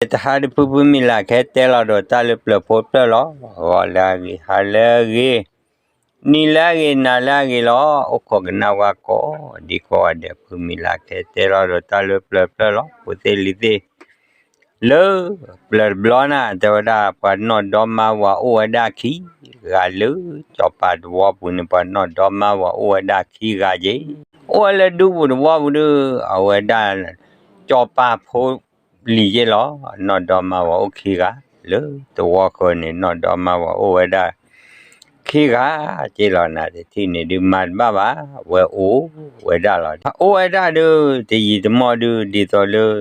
တဟါတဖုဖုမံၤလၢ်ခဲ တဲလီၤဒီးတၢ်လၢပျၢၤဖိတဖျၢၣ်လီၤ. ဂီၤလၢအဂ့ၤ, ဟါလၢအဂ့ၤ, နံၤလၢအဂ့ၤ, နၤလၢအဂ့ၤလီၤ. အိၣ်ခိးကနၣ်ဝဲကိး, ဒ်ကိးဂၤဒဲး ဖုမံၤလၢ်ခဲ တဲလီၤဒီးတၢ်လၢပျၢၤတဖျၢၣ်လီၤ. ဖိသ့ၣ်လံၤသ့ၣ်, လၢပျၢၤတဘျီန့ၣ် တဲဝဲဒၣ် ပှၤနီၢ်ဒီမါဝၤအိၣ်ဝဲဒၣ်ခံဂၤလၢ ကၠီၤပၤသဝီပူၤန့ၣ် ပှၤနီၢ်ဒီမါဝၤအိၣ်ဝဲဒၣ်ခံဂၤက့ၤ, အိၣ်ဝဲလၢဒူပူၤသဝီပူၤဒီး အဝဲဒၣ် ကၠီၤပၤဖိလံၤက့ၤလီၤ. နီၢ်ဒီမါဝၤအိၣ်ခံဂၤ, လၢသဝီဃၢၤန့ၣ် နီၢ်ဒီမါဝၤအိၣ်ဝဲဒၣ်ခံဂၤက့ၤလီၤ. နတထံၣ်န့ၣ်ဒုး မၤတဘၣ်ဘၣ်, ဝဲအိၣ်ဝဲဒၣ်လီၤ. အိၣ်ဝဲဒၣ်ဒုး တယံာ်တမီၢ်ဒုး ဒ်သိးလၢ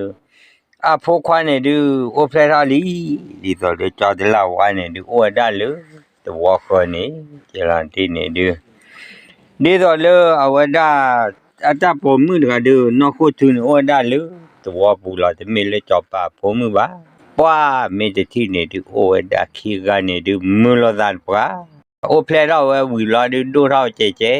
အဖိခွါန့ၣ်ဒုး အိၣ်ဖျဲၣ်ထီၣ်လံ, ဒ်သိးလၢကၠီၤတလၢ်ဝါန့ၣ်ဒုး အိၣ်ဝဲဒၣ်လၢသဝီဃၢၤန့ၣ်, ကလီၤတံၢ်န့ၣ်ဒုး ဒ်သိးလၢအဝဲဒၣ် အတၢ်ပိာ်မုၣ်တဂၤဒုး နီၢ်ခိၣ်ထူန့ၣ် အိၣ်ဝဲဒၣ်လၢသဝီပူၤလီၤ. တမ့ၢ်လၢကၠီၤပၤဖိမုၣ်ဘၣ်. ပှၤမ့ၢ်တထံၣ်န့ၣ်ဒုး အိၣ်ဝဲဒၣ်ခံဂၤန့ၣ်ဒုး မုာ်လိာ်သးတပှၢ်, အိၣ်ဖျဲၣ်ထီၣ်ဝဲဝံၤလီၤဒုး ဒိၣ်ထီၣ်ကဲကဲ,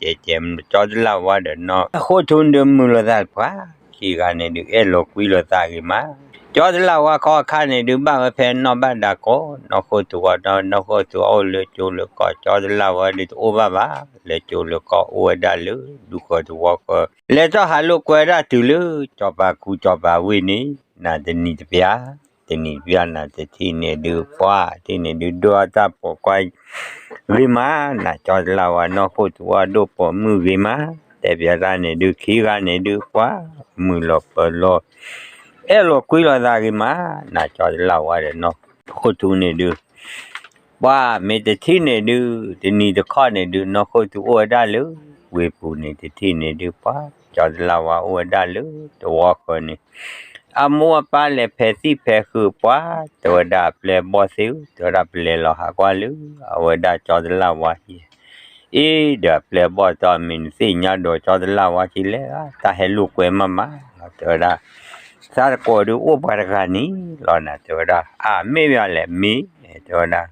ကဲကဲ ကၠီၤတလၢ်ဝါဒီးနီၢ်ခိၣ်ထူန့ၣ်ဒုး မုာ်လိာ်သးတပှၢ်, ခံဂၤန့ၣ်ဒုး အဲၣ်လိာ်ကွံလိာ်သးဂ့ၤမး. ကၠီၤတလၢ်ဝါခီအခါန့ၣ်ဒုး ဘၣ်ဝဲဖဲနီၢ်ဘၣ်ဒါကိး, နီၢ်ခိၣ်ထူအီၤဒီး နီၢ်ခိၣ်ထူအအိၣ်လၢကၠိလၢကီၢ်, ကၠီၤတလၢ်ဝါဒုးတအိၣ်ဘၣ်ဘၣ်, လၢကၠိလၢကီၢ်အိၣ်ဝဲဒၣ်လၢဒူဃၢၤသဝီဃၢၤ, လဲၤထီၣ်ဟးလိာ်ကွဲဒၣ်တုၤလၢကၠီၤပၤကူကၠီၤပၤဝ့ၢ်န့ၣ်, နတနံၤတပျၢ် တနံၤတပျၢ် နတထံၣ်န့ၣ်ဒုး ပှၤထံၣ်န့ၣ်ဒုး ဒိၣ်အတၢ်ပိာ်ခွါဂ့ၤမး, နကၠီၤတလၢ်ဝါနီၢ်ခိၣ်ထူအဒိၣ်ပိာ်မုၣ်ဂ့ၤမး, တဲပၠးတၢ်န့ၣ်ဒုး ခံဂၤန့ၣ်ဒုး ပှၤမုာ်လီၤပၢၤလီၤ, အဲၣ်လိာ်ကွံလိာ်သးဂ့ၤမး, နကၠီၤတလၢ်ဝါဒီးနီၢ်ခိၣ်ထူန့ၣ်ဒုး ပှၤမ့ၢ်တထံၣ်န့ၣ်ဒုး တနံၤတခီန့ၣ်ဒုး နီၢ်ခိၣ်ထူအိၣ်ဝဲဒၣ်လၢဝ့ၢ်ပူၤန့ၣ်, တထံၣ်န့ၣ်ဒုး ပှၤကၠီၤတလၢ်ဝါအိၣ်ဝဲဒၣ်လၢသဝီဃၢၤန့ၣ်, အမိၢ်အပၢ်လဲၤဖဲးသံၣ်ဖဲးဃုာ် ပှၤတဲဝဲဒၣ် အပျဲၢ်အဘီၣ်သ့ၣ်ဧၢ, တဲဝဲဒၣ် ပလဲၤလီၤဟးကွၢ်လၢအဝဲဒၣ်ကၠီၤတလၢ်ဝါဟံၣ်, အ့ဒီးအပျဲၢ်အဘီၣ်သ့ၣ် မ့ၢ်နသ့ၣ်ညါဒီးကၠီၤတလၢ်ဝါဟံၣ်လဲၣ်, တၢ်ဟဲလိာ်ကွဲမးမးလီၤ, တဲဝဲဒၣ် သးတကိးဒုးအိၣ်ပှၤတဂၤန့ၣ်လီၤနၤ, တဲဝဲဒၣ် အမ့ၢ်မ့ၢ်လဲၣ် မ့ၢ် တဲဝဲဒၣ်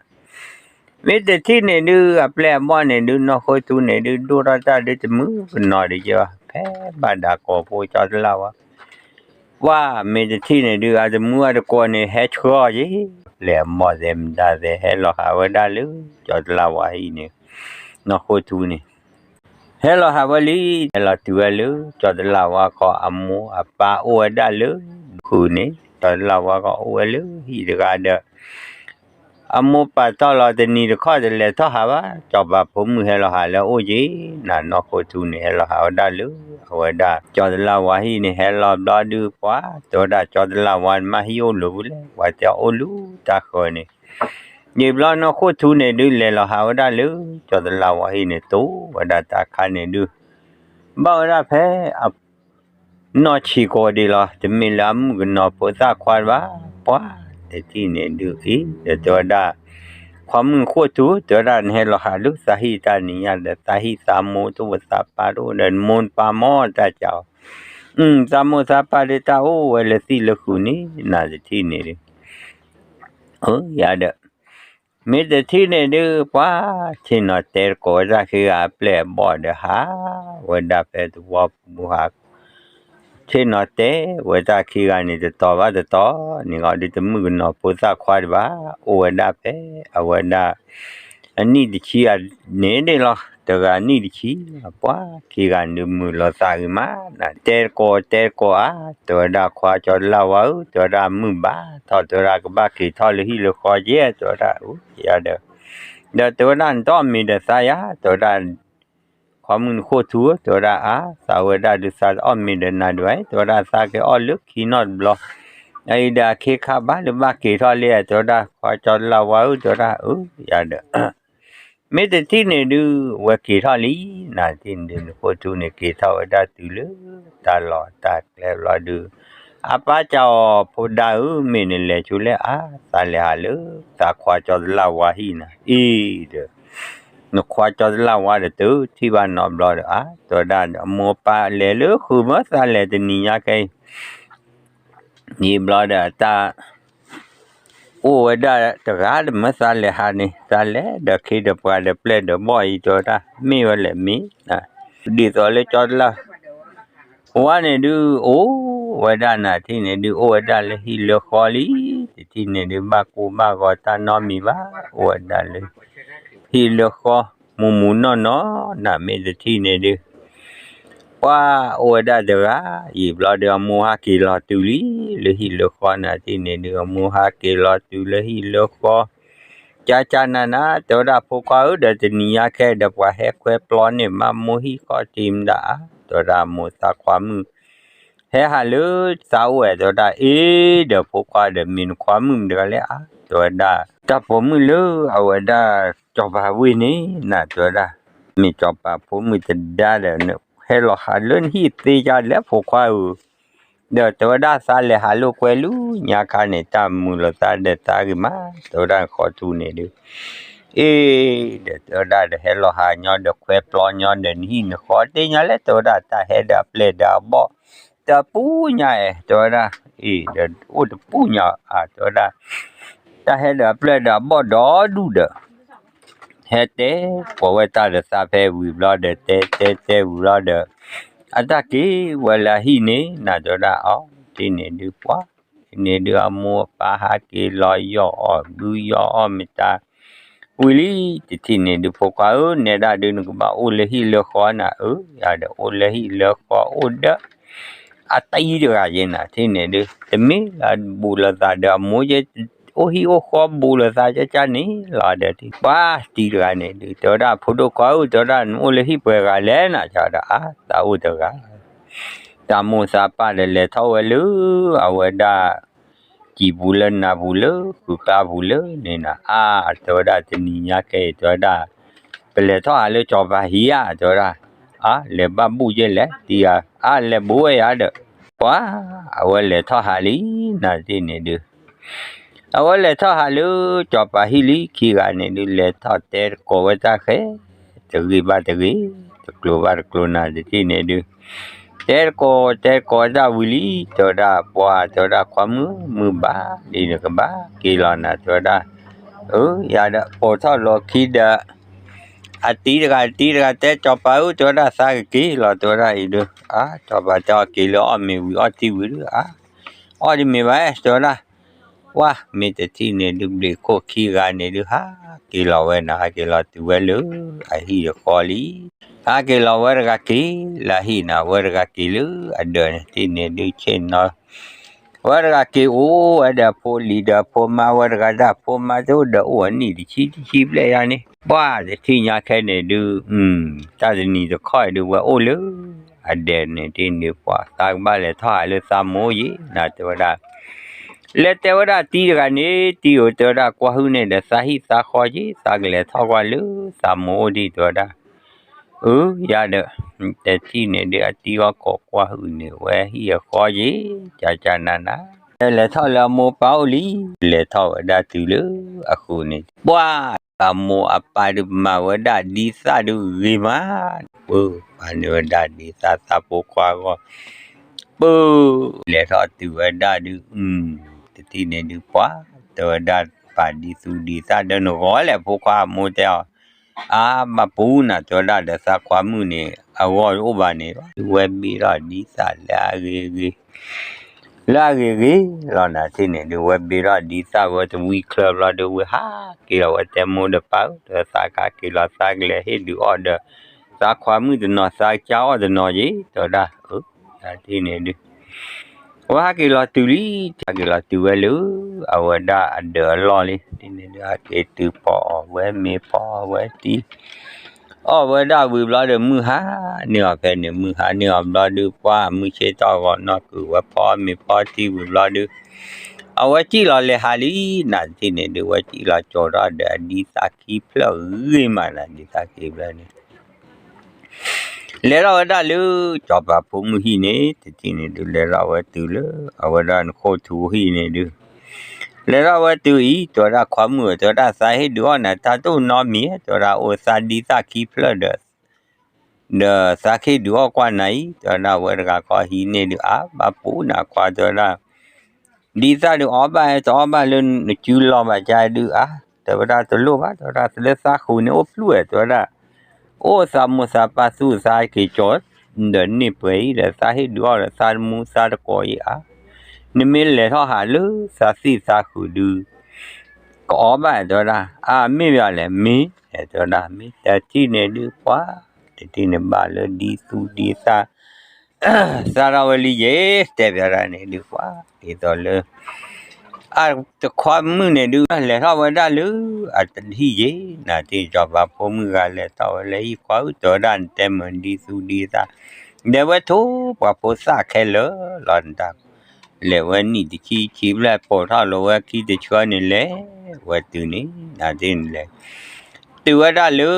မ့ၢ်တထံၣ်န့ၣ်ဒုး အပျဲၢ်အဘီၣ်န့ၣ်ဒုး နီၢ်ခိၣ်ထူန့ၣ်ဒုး ဒိၣ်ထီၣ်တၢ်ဒုးတမုာ်ကနီၤဒံးကဲဘၣ်, ဖဲဘၣ်ဒါကိးဖိကၠီၤတလၢ်ဝါ, ပှၤမ့ၢ်တထံၣ်န့ၣ်ဒုး အတမုာ်အတကိးန့ၣ် ဟဲဆှၢအီၤက့ၤ, ပျဲၢ်အဘီၣ်သ့ၣ်မတၤသ့ၣ် ဟဲလီၤဟးဝဲဒၣ်လၢကၠီၤတလၢ်ဝါဟံၣ်န့ၣ်, နီၢ်ခိၣ်ထူန့ၣ် ဟဲလီၤဟးဝဲလံ, ဟဲလီၤတုၤဝဲလၢကၠီၤတလၢ်ဝါခီ, အမိၢ်အပၢ်အိၣ်ဝဲဒၣ်လၢဃုာ်န့ၣ်, ကၠီၤတလၢ်ဝါခီအိၣ်ဝဲလၢဟံၣ်တဂၤဒီး အမိၢ်ပာ်တီၢ်လီၤတနံၤတခီတလဲၤထီၣ်ဟးဘၣ်, ကၠီၤပၤဖိမုၣ်ဟဲလီၤဟးလၢအအိၣ်က့ၤ, နနီၢ်ခိၣ်ထူန့ၣ် ဟဲလီၤဟးဝဲဒၣ်လၢအဝဲဒၣ်ကၠီၤတလၢ်ဝါဟံၣ်န့ၣ်, ဟဲလီၤဘျီဒုး ပှၤတဲဝဲဒၣ် ကၠီၤတလၢ်ဝါ နမ့ၢ်ဟံၣ်အိၣ်လၢပူၤလဲၣ်, ပှၤတဲအိၣ်လၢတၢ်ဃၢၤန့ၣ်, ယံာ်ဘျီနီၢ်ခိၣ်ထူန့ၣ်ဒုး လဲၤလီၤဟးဝဲဒၣ်လၢကၠီၤတလၢ်ဝါဟံၣ်န့ၣ်, တိၢ်ဝဲဒၣ်တၢ်ခါန့ၣ်ဒုး ဘၣ်ဝဲဒၣ်ဖဲအ နီၢ်ဆံးကိးဒံးလီၤ, တမ့ၢ်လၢအမုၣ်ကနီၤဖိသၣ်ခွါတဘၣ်, ပှၤတထံၣ်န့ၣ်ဒုးအံၤ ဒီးတဲဝဲဒၣ်, ခွါမုၣ်နခိၣ်ထူ, တဲဝဲဒၣ် နဟဲလီၤဟးလၢသးဟံၣ်တနံၤညါဒီး သးဟံၣ်သးမိၢ်တအိၣ်သးပၢ်တအိၣ်ဒီး နမိၢ်နပၢ်မ့ၢ်တၢ်ကၢအီၤ, သးမိၢ်သးပၢ်ဒီးတၢ်အိၣ်ဝဲလၢသံၣ်လၢဃုာ်န့ၣ်, နတထံၣ်န့ၣ်ဒုး ယၤဒီး မ့ၢ်တထံၣ်န့ၣ်ဒုး ပှၤဆ့ၣ်နီၤတဲတကိးဝဲတၢ်ခံဂၤ အပျဲၢ်အဘီၣ်ဒီးဟးဝဲဒၣ်ဖဲသဝီပူၤဟး, ဆ့ၣ်နီၤတဲဝဲတၢ်ခံဂၤန့ၣ် တတီၤဘၣ်တတီၤန့ၣ်ဂီၢ်ဒုး တမုၣ်ကနီၤဖိသၣ်ခွါတဘၣ်, အိၣ်ဝဲဒၣ်ဖဲအဝဲဒၣ် အနံၣ်တဆံန့ၣ်ဒ်လီၤ, တဂၤနံၣ်တဆံ, ပှၤခံဂၤဒုးမုာ်လိာ်သးဂ့ၤမး, တဲတကိးတဲတကိးဧါ, တဲဝဲဒၣ် ခွါကၠီၤတလၢ်ဝါဧၢ, တဲဝဲဒၣ် မုၢ်ဘၣ်ထီၣ်, တဲဝဲဒၣ် ကဘၣ်က့ၤထီၣ်လၢဟံၣ်လၢဃီကဲ, တဲဝဲဒၣ် ယၤဒီး, ဒီးတဲဝဲဒၣ် နတအီၣ်မ့ၤဒီးသးယၤ, တဲဝဲဒၣ် ခွါမုၣ်နခိၣ်ထူဧၢ, တဲဝဲဒၣ် အါ, သးဝဲဒၣ်ဒုးသးတအီၣ်မ့ၤဒီးနၤဒံးဘၣ်, တဲဝဲဒၣ် သးက့ၤအီၣ်လၢခံနီတဘျီ, အအံၤဒီးအခ့ခါဘၣ်လၢဘၣ်က့ၤထီၣ်လံ, တဲဝဲဒၣ် ခွါကၠီၤတလၢ်ဝါဧၢ, တဲဝဲဒၣ် အၢ ယၤဒီး မ့ၢ်တထံၣ်န့ၣ်ဒုး ဝဲက့ၤထီၣ်လံ, နတထံၣ်န့ၣ်ဒုး နခိၣ်ထူန့ၣ် က့ၤထီၣ်ဝဲဒၣ်တုၤလၢတၢ်လီၢ်တၢ်ကျဲဘျီဒုး, အပၢ်ကၠီၤ ဖိဒါဧၢ, မ့ၢ်နလဲၤဆူလဲၣ်, အါ, သးလဲၤဟးလၢသးခွါကၠီၤတလၢ်ဝါဟံၣ်နၤ, အံၤဒီး နခွါကၠီၤတလၢ်ဝါဒီးတထံၣ်ဘၣ်နီတဘျီဒီး အါ, တဲဝဲဒၣ်အမိၢ်ပၢ်လဲၤလၢဃုာ်မ့ၢ်သးလဲၤတနံၤညါခဲအံၤ ယံာ်ဘျီဒီးတၢ် အိၣ်ဝဲဒၣ်တဂၤဒီးမ့ၢ်သးလဲၤဟးန့ၣ် သးလဲၤဒီးခ့ဒီးပှၤဒီးပျဲၢ်ဒီးဘီၣ်အံၤ တဲဝဲဒၣ် မ့ၢ်ဝဲလဲၣ်မ့ၢ်, ဒ်သိးလၢကၠီၤတလၢ်ဝါန့ၣ်ဒုး အိၣ် အိၣ်ဝဲဒၣ်နၤတထံၣ်န့ၣ်ဒုး အိၣ်ဝဲဒၣ်လၢဟံၣ်လၢဃီလံ, တထံၣ်န့ၣ်ဒုး ဘၣ်ကိၢ်ဘၣ်ဂီၤတၢ်နီတမံၤဘၣ်, အိၣ်ဝဲဒၣ်လၢ ဟံၣ်လၢဃီ, မူမူနီၢ်နီၢ်, နမ့ၢ်တထံၣ်န့ၣ်ဒုး ပှၤအိၣ်ဝဲဒၣ်တဂၤ, ယံာ်ဘျီဒီးအမိၢ်ဟးက့ၤလီၤတုၤလံ, လၢဟံၣ်လၢဃီနၤတထံၣ်န့ၣ်ဒုး အမိၢ်ဟးက့ၤလီၤတုၤလၢဟံၣ်လၢဃီ, ကၠၢ်ကၠၢ်နးနး တဲဝဲဒၣ်ဖိခွါဧၢ, ဒီးတနံၤညါခဲအံၤဒီး ပှၤဟဲခွဲပျီန့ၢ်မးမိၢ်ဟံၣ်ဃီတံၢ်မတၤဧါ, တဲဝဲဒၣ်မိၢ်သးခွါမုၣ် ဟဲဟးလၢသးအိၣ်ဝဲ တဲဝဲဒၣ်, အ့ ဒီးဖိခွါဒီး မ့ၢ်နခွါမုၣ်မတၤတဂၤလဲၣ်ဧါ, တဲဝဲဒၣ်, တၢ်ပိာ်မုၣ်လၢအဝဲဒၣ် စီၤပၤဝ့ၢ်န့ၣ်နၤ တဲဝဲဒၣ်, မ့ၢ်စီၤပၤဖိမုၣ်တဒါဒီး ဟဲလီၤဟးလၢနဟံၣ်သ့ကါလဲၣ်ဖိခွါဧၢ, ဒီးတဲဝဲဒၣ်သးလဲၤဟးလိာ်ကွဲလၢညါခါန့ၣ် တၢ်မုာ်လိာ်သးဒီးသးဂ့ၤမး, တဲဝဲဒၣ်ဃီထူန့ၣ်ဒုး အ့ ဒီးတဲဝဲဒၣ်ဒီးဟဲလီၤဟးညီဒီးခွဲပျီညီဒီးနဟံၣ်နဃီတ့ၢ်ညီလဲၣ် တဲဝဲဒၣ်တၢ်ဟဲဒီးအပျဲၢ်ဒီးအဘီၣ် တပူၤညါအဲၣ် တဲဝဲဒၣ်, အ့ ဒီးအိၣ်တပူၤညါအါ တဲဝဲဒၣ်, တၢ်ဟဲဒီးအပျဲၢ်ဒီးအဘီၣ်ဒီဒူၣ်ဒီး ဟဲတဲကိးဝဲတၢ်ဒီးသးဖဲဝံၤဘျီဒီး တဲတဲတဲဝံၤဘျီဒီး အတၢ်က့ၤဝဲလၢအဟံၣ်န့ၣ် နၤတဲဝဲဒၣ်အီၤ တထံၣ်န့ၣ်ဒုးပှၤ တထံၣ်န့ၣ်ဒုးအမိၢ်အပၢ်ဟးက့ၤလီၤယီၢ်အီၣ်ဘုယီၢ်အီၣ်မတၤ ဝံၤလံ တထံၣ်န့ၣ်ဒုးဖိခွါဧၢ နဲဒၣ်ဒုးနကဘၣ်အိၣ်လၢဟံၣ်လၢဃီနၤဧၢ ယၤဒီးအိၣ်လၢဟံၣ်လၢဃီအိၣ်ဒီး အတံၤတဂၤယဲနၤ တထံၣ်န့ၣ်ဒုး တမ့ၢ်လၢဘူးလိာ်သးဒီးအမိၢ်ယဲ အိၣ်ဟံၣ်အိၣ်ဃီဘူးလိာ်သးကၠၢ်ကၠၢ်န့ၣ်လီၤဒီး ပှၤတံၤတဂၤန့ၣ်ဒုး တဲဝဲဒၣ်ဖိဒိၣ်ခွါဧၢ တဲဝဲဒၣ် နအိၣ်လၢဟံၣ်ပှဲၤဂၤလဲၣ်နၤ တဲဝဲဒၣ် အါ သးအိၣ်တဂၤ တၢ်မိၢ်သးပၢ်ဒီးလဲၤထီၣ်ဝဲလၢ အဝဲဒၣ် ကံၢ်ပူၤလၢနၢ်ပူၤလၢဃုာ်ကျါပူၤလၢန့ၣ်နၤ အါ တဲဝဲဒၣ်တနံၤညါခဲအံၤ တဲဝဲဒၣ် ပလဲၤထီၣ်ဟးလၢစီၤပၤဟံၣ်ဧါ တဲဝဲဒၣ် အါ လဲၤဘၣ်ဘူၣ်ယဲလဲၣ် တံၤဧါ အါ လဲၤဘိဝဲယၤဒီး ပှၤ အဝဲလဲၤထီၣ်ဟးလံ နၤတထံၣ်န့ၣ်ဒုး အဝဲလဲၤထီၣ်ဟးလၢစီၤပၤဟံၣ်လံ ခံဂၤန့ၣ်ဒုး လဲၤထီၣ်တဲတကိးဝဲတၢ်ဃဲ တဂ့ၤဘၣ်တဂ့ၤ တကျိၤဘၣ်တကျိၤနၤတထံၣ်န့ၣ်ဒုး တဲတကိးတဲတကိးဝဲတၢ်ဝံၤလံ တဲဝဲဒၣ် ပှၤ တဲဝဲဒၣ် ခွါမုၣ် မုၢ်ဘၣ်လံ နကဘၣ်က့ၤလီၤနၤ တဲဝဲဒၣ် အၢ ယၤဒီးပိာ်ထီၣ်လီၤခံဒီး အတံၤတဂၤတံၤတဂၤတဲ စီၤပၤဧၢ တဲဝဲဒၣ် သးကက့ၤလီၤ တဲဝဲဒၣ်အံၤဒုး အါ စီၤပၤတဲအီၤက့ၤလၢအီၣ်မ့ၤဝံၤအီၣ်ထံဝံၤဒုး အါ အီၣ်တမ့ၢ်ဘၣ် တဲဝဲဒၣ် ဝါ မ့ၢ်တထံၣ်န့ၣ်ဒုး ဘျံးခိၣ်ခံဂၤန့ၣ်ဒုး ဟးက့ၤလီၤဝဲနၤ ဟးက့ၤလီၤတုၤဝဲလၢ အဟံၣ်အဃီလံ ဟးက့ၤလီၤဝဲတဂၤက့ၤ လၢအဟံၣ်နၤ ဝဲတဂၤက့ၤလၢအဒၢးန့ၣ် တထံၣ်န့ၣ်ဒုး ဆ့ၣ်နီၤ ဝဲတဂၤက့ၤအိၣ်ဝဲဒီးအဖိလံၤဒီးအဖိမါ ဝဲတဂၤဒီးအဖိမါ တအိၣ်ဒီးအိၣ်အနံၣ်တဆံတဆံဘျဲၣ်ယါန့ၣ် ပှၤတထံၣ်ညါခဲန့ၣ်ဒုး တၢ်တနံၤတခီအံၤဒုး ဝဲအိၣ်လၢအဒၢးန့ၣ် တထံၣ်န့ၣ်ဒုး ပှၤ သးကဘၣ်လဲၤထီၣ်ဟးလၢသးမိၢ်ယံၤ နၤတဲဝဲဒၣ် လဲၤတဲဝဲဒၣ်တံၤတဂၤန့ၣ် တံၤဧၢ တဲဝဲဒၣ် ကွၢ်ဟုၣ်န့ၣ်ဒီးသးဟံၣ်သးဃီယံၤ သးကလဲၤထီၣ်ကွၢ်လၢသးမိၢ်အိၣ်ဒံး တဲဝဲဒၣ် အၢ ယၤဒီး တထံၣ်န့ၣ်ဒုး အတံၤအီၣ်ကိးကွၢ်ဟုၣ်န့ၣ် ဝဲဟံၣ်အဃီယံၤ ကၠၢ်ကၠၢ်နးနး လဲၤထီၣ်လၢအမိၢ်ပၢ်အိၣ်လံ လဲၤထီၣ်ဝဲဒၣ်တုၤလၢအဃုာ်န့ၣ် ပှၤ အမိၢ်အပၢ်ဒုးမၤဝဲဒၣ်ဒ်သၣ်ဒုးဂ့ၤမး ပၢ် ပာ်န့ၢ်ဝဲဒၣ်ဒ်သၣ်သးဖိခွါအဂီၢ် ပၢ် လဲၤထီၣ်တုၤဝဲဒၣ်ဒုး တထံၣ်န့ၣ်ဒုး ပှၤ တဲဝဲဒၣ် ပာ်ဒ်သူၣ်ဒ်သၣ်ဒီးနဂီၢ်လဲၣ် ဖိခွါအမိၢ်တဲအီၤ အါ ဘၣ်ပူၤနၤ တဲဝဲဒၣ်ဒီးသးခွါမုၣ်န့ၣ် အဂီၢ်တအိၣ်ဘၣ်န့ၣ် ဝဲဘ့ၣ်ထီၣ်ဒ်သၣ်လၢအဂ့ၤဂ့ၤ လၢအဂ့ၤဂ့ၤလီၤနၤ တထံၣ်န့ၣ်ဒုး ဝဲဘ့ၣ်ထီၣ်ဒ်သၣ်ဝဲတဝံၤချၢဘျီဒီး ဝဲဟးက့ၤလီၤဝဲတဲမိၢ်ဒီးပၢ်ဧၢ ဒီးသးကဟးက့ၤလီၤသးကလဲၤဟ့ၣ်ဒုးအီၣ်ဒီး သးခွါမုၣ်တနီၤ သးကစၢ်အီၣ်တနီၤယံၤ တဲဝဲဒၣ် အၢ တထံၣ်န့ၣ်ဒုး အဝဲဟးက့ၤလီၤတုၤလံ ဟးက့ၤလီၤတုၤဝဲလၢ အဝဲဒၣ်အဒၢးအလီၢ်လံ တထံၣ်န့ၣ်ဒုး ဟးက့ၤတုၤဖီအီၣ်ဝဲမ့ၤဖီအီၣ်ဝဲတံၤ အီၣ်ဝဲဒၣ်ဝံၤဘျီဒီး မုၢ်ဟါန့ၢ်အီၤဖဲန့ၣ် မုၢ်ဟါန့ၢ်အီၤဘျီဒုး ပှၤမုၢ်ဆ့ၣ်ထီၣ်ဂီၤနီၢ်ကုာ်ဝဲဖီမ့ၤဖီတံၤဝံၤဘျီဒုး အဝဲစံၣ်လီၤလဲၤဟးလံ နၤ တထံၣ်န့ၣ်ဒုး ဝဲစံၣ်လီၤကၠီၤထီၣ်ဒီးအဒ်သၣ်ခံဖျၢၣ်ဂ့ၤမးနၤ ဒ်သၣ်ခံဖျၢၣ်န့ၣ် လဲၤထီၣ်ဝဲဒၣ်လၢ စီၤပၤဖိမုၣ်ဟံၣ်န့ၣ် တထံၣ်န့ၣ်ဒုး လဲၤထီၣ်ဝဲတုၤလၢ အဝဲဒၣ်နခိၣ်ထူဟံၣ်န့ၣ်ဒုး လဲၤထီၣ်ဝဲတုၤအံၤ တဲဝဲဒၣ်ခွါမုၣ်ဧၢ တဲဝဲဒၣ်သးဟ့ၣ်ဒုးအီၣ်နၤ တၢ်တအိၣ်နီတမံၤ တဲဝဲဒၣ်အိၣ်သးဒ်သၣ်ခံဖျၢၣ်ဒီး ဒီးသးကဟ့ၣ်ဒုးအီၣ်ကွၢ်နၤအံၤ တဲဝဲဒၣ်ဝဲတဂၤခီဟံးန့ၢ်ဒုးအါ ဘၣ်ပူၤနၤခွါ တဲဝဲဒၣ် ဒ်သၣ်ဒုးအီၣ်ဘၣ် တအီၣ်ဘၣ်လၢနစုလီၤဘၣ်ကါဒုးအါ တဲဝဲဒၣ်တလိၣ်ဘၣ် တဲဝဲဒၣ်လၢသးဃုာ်န့ၣ်အိၣ်ဖျုၣ်ဝဲ တဲဝဲဒၣ် အိၣ်သးမိၢ်သးပၢ်သူၣ်သးက့ၤကၠီၤ ဒီးန့ၢ်ပှဲၤအံၤဒီး သးဟ့ၣ်ဒုးအီၣ်ဒီးသးတမူသးတကိးအံၤဧါ, နမ့ၢ်လဲၤထီၣ်ဟးလၢသးသံၣ်သးဃုာ်ဒုး ကအီၣ်ဘၣ်တဲဝဲဒၣ်, အမ့ၢ်ဘၣ်လဲၣ် မ့ၢ်တဲဝဲဒၣ် မ့ၢ်တထံၣ်န့ၣ်ဒုးပှၤ, တထံၣ်န့ၣ်ဘၣ်လၢဒ်သူၣ်ဒ်သၣ် သးထီၣ်ဝဲလံယဲ, တဲဘၣ်ဒၣ်န့ၣ်ဒုးပှၤ ဒ်သိးလၢ အတခွါမုၣ်န့ၣ်ဒုး လဲၤထီၣ်ဝဲဒၣ်လၢ အတဟံၣ်ယဲ, နၤတထံၣ်န့ၣ် စီၤပၤဖိမုၣ်ဂၤလဲၤထီၣ်ဝဲလၢဟံၣ်ခွါဧၢ တဲဝဲဒၣ် နတဲမုာ်ဒ်သူၣ်ဒ်သၣ်, လဲၤဝဲထိၣ်ပှၤဖိသၣ်ခဲလၢာ်လီၤနတၢ် လဲၤဝဲနံၣ်တဆံခံဘျဲၣ် ပိာ်ထီၣ်လီၤဝဲခံတဆၢန့ၣ်လဲၤဝဲတုၤန့ၣ် နၤတထံၣ်န့ၣ်လဲၤ တုၤဝဲဒၣ်လၢ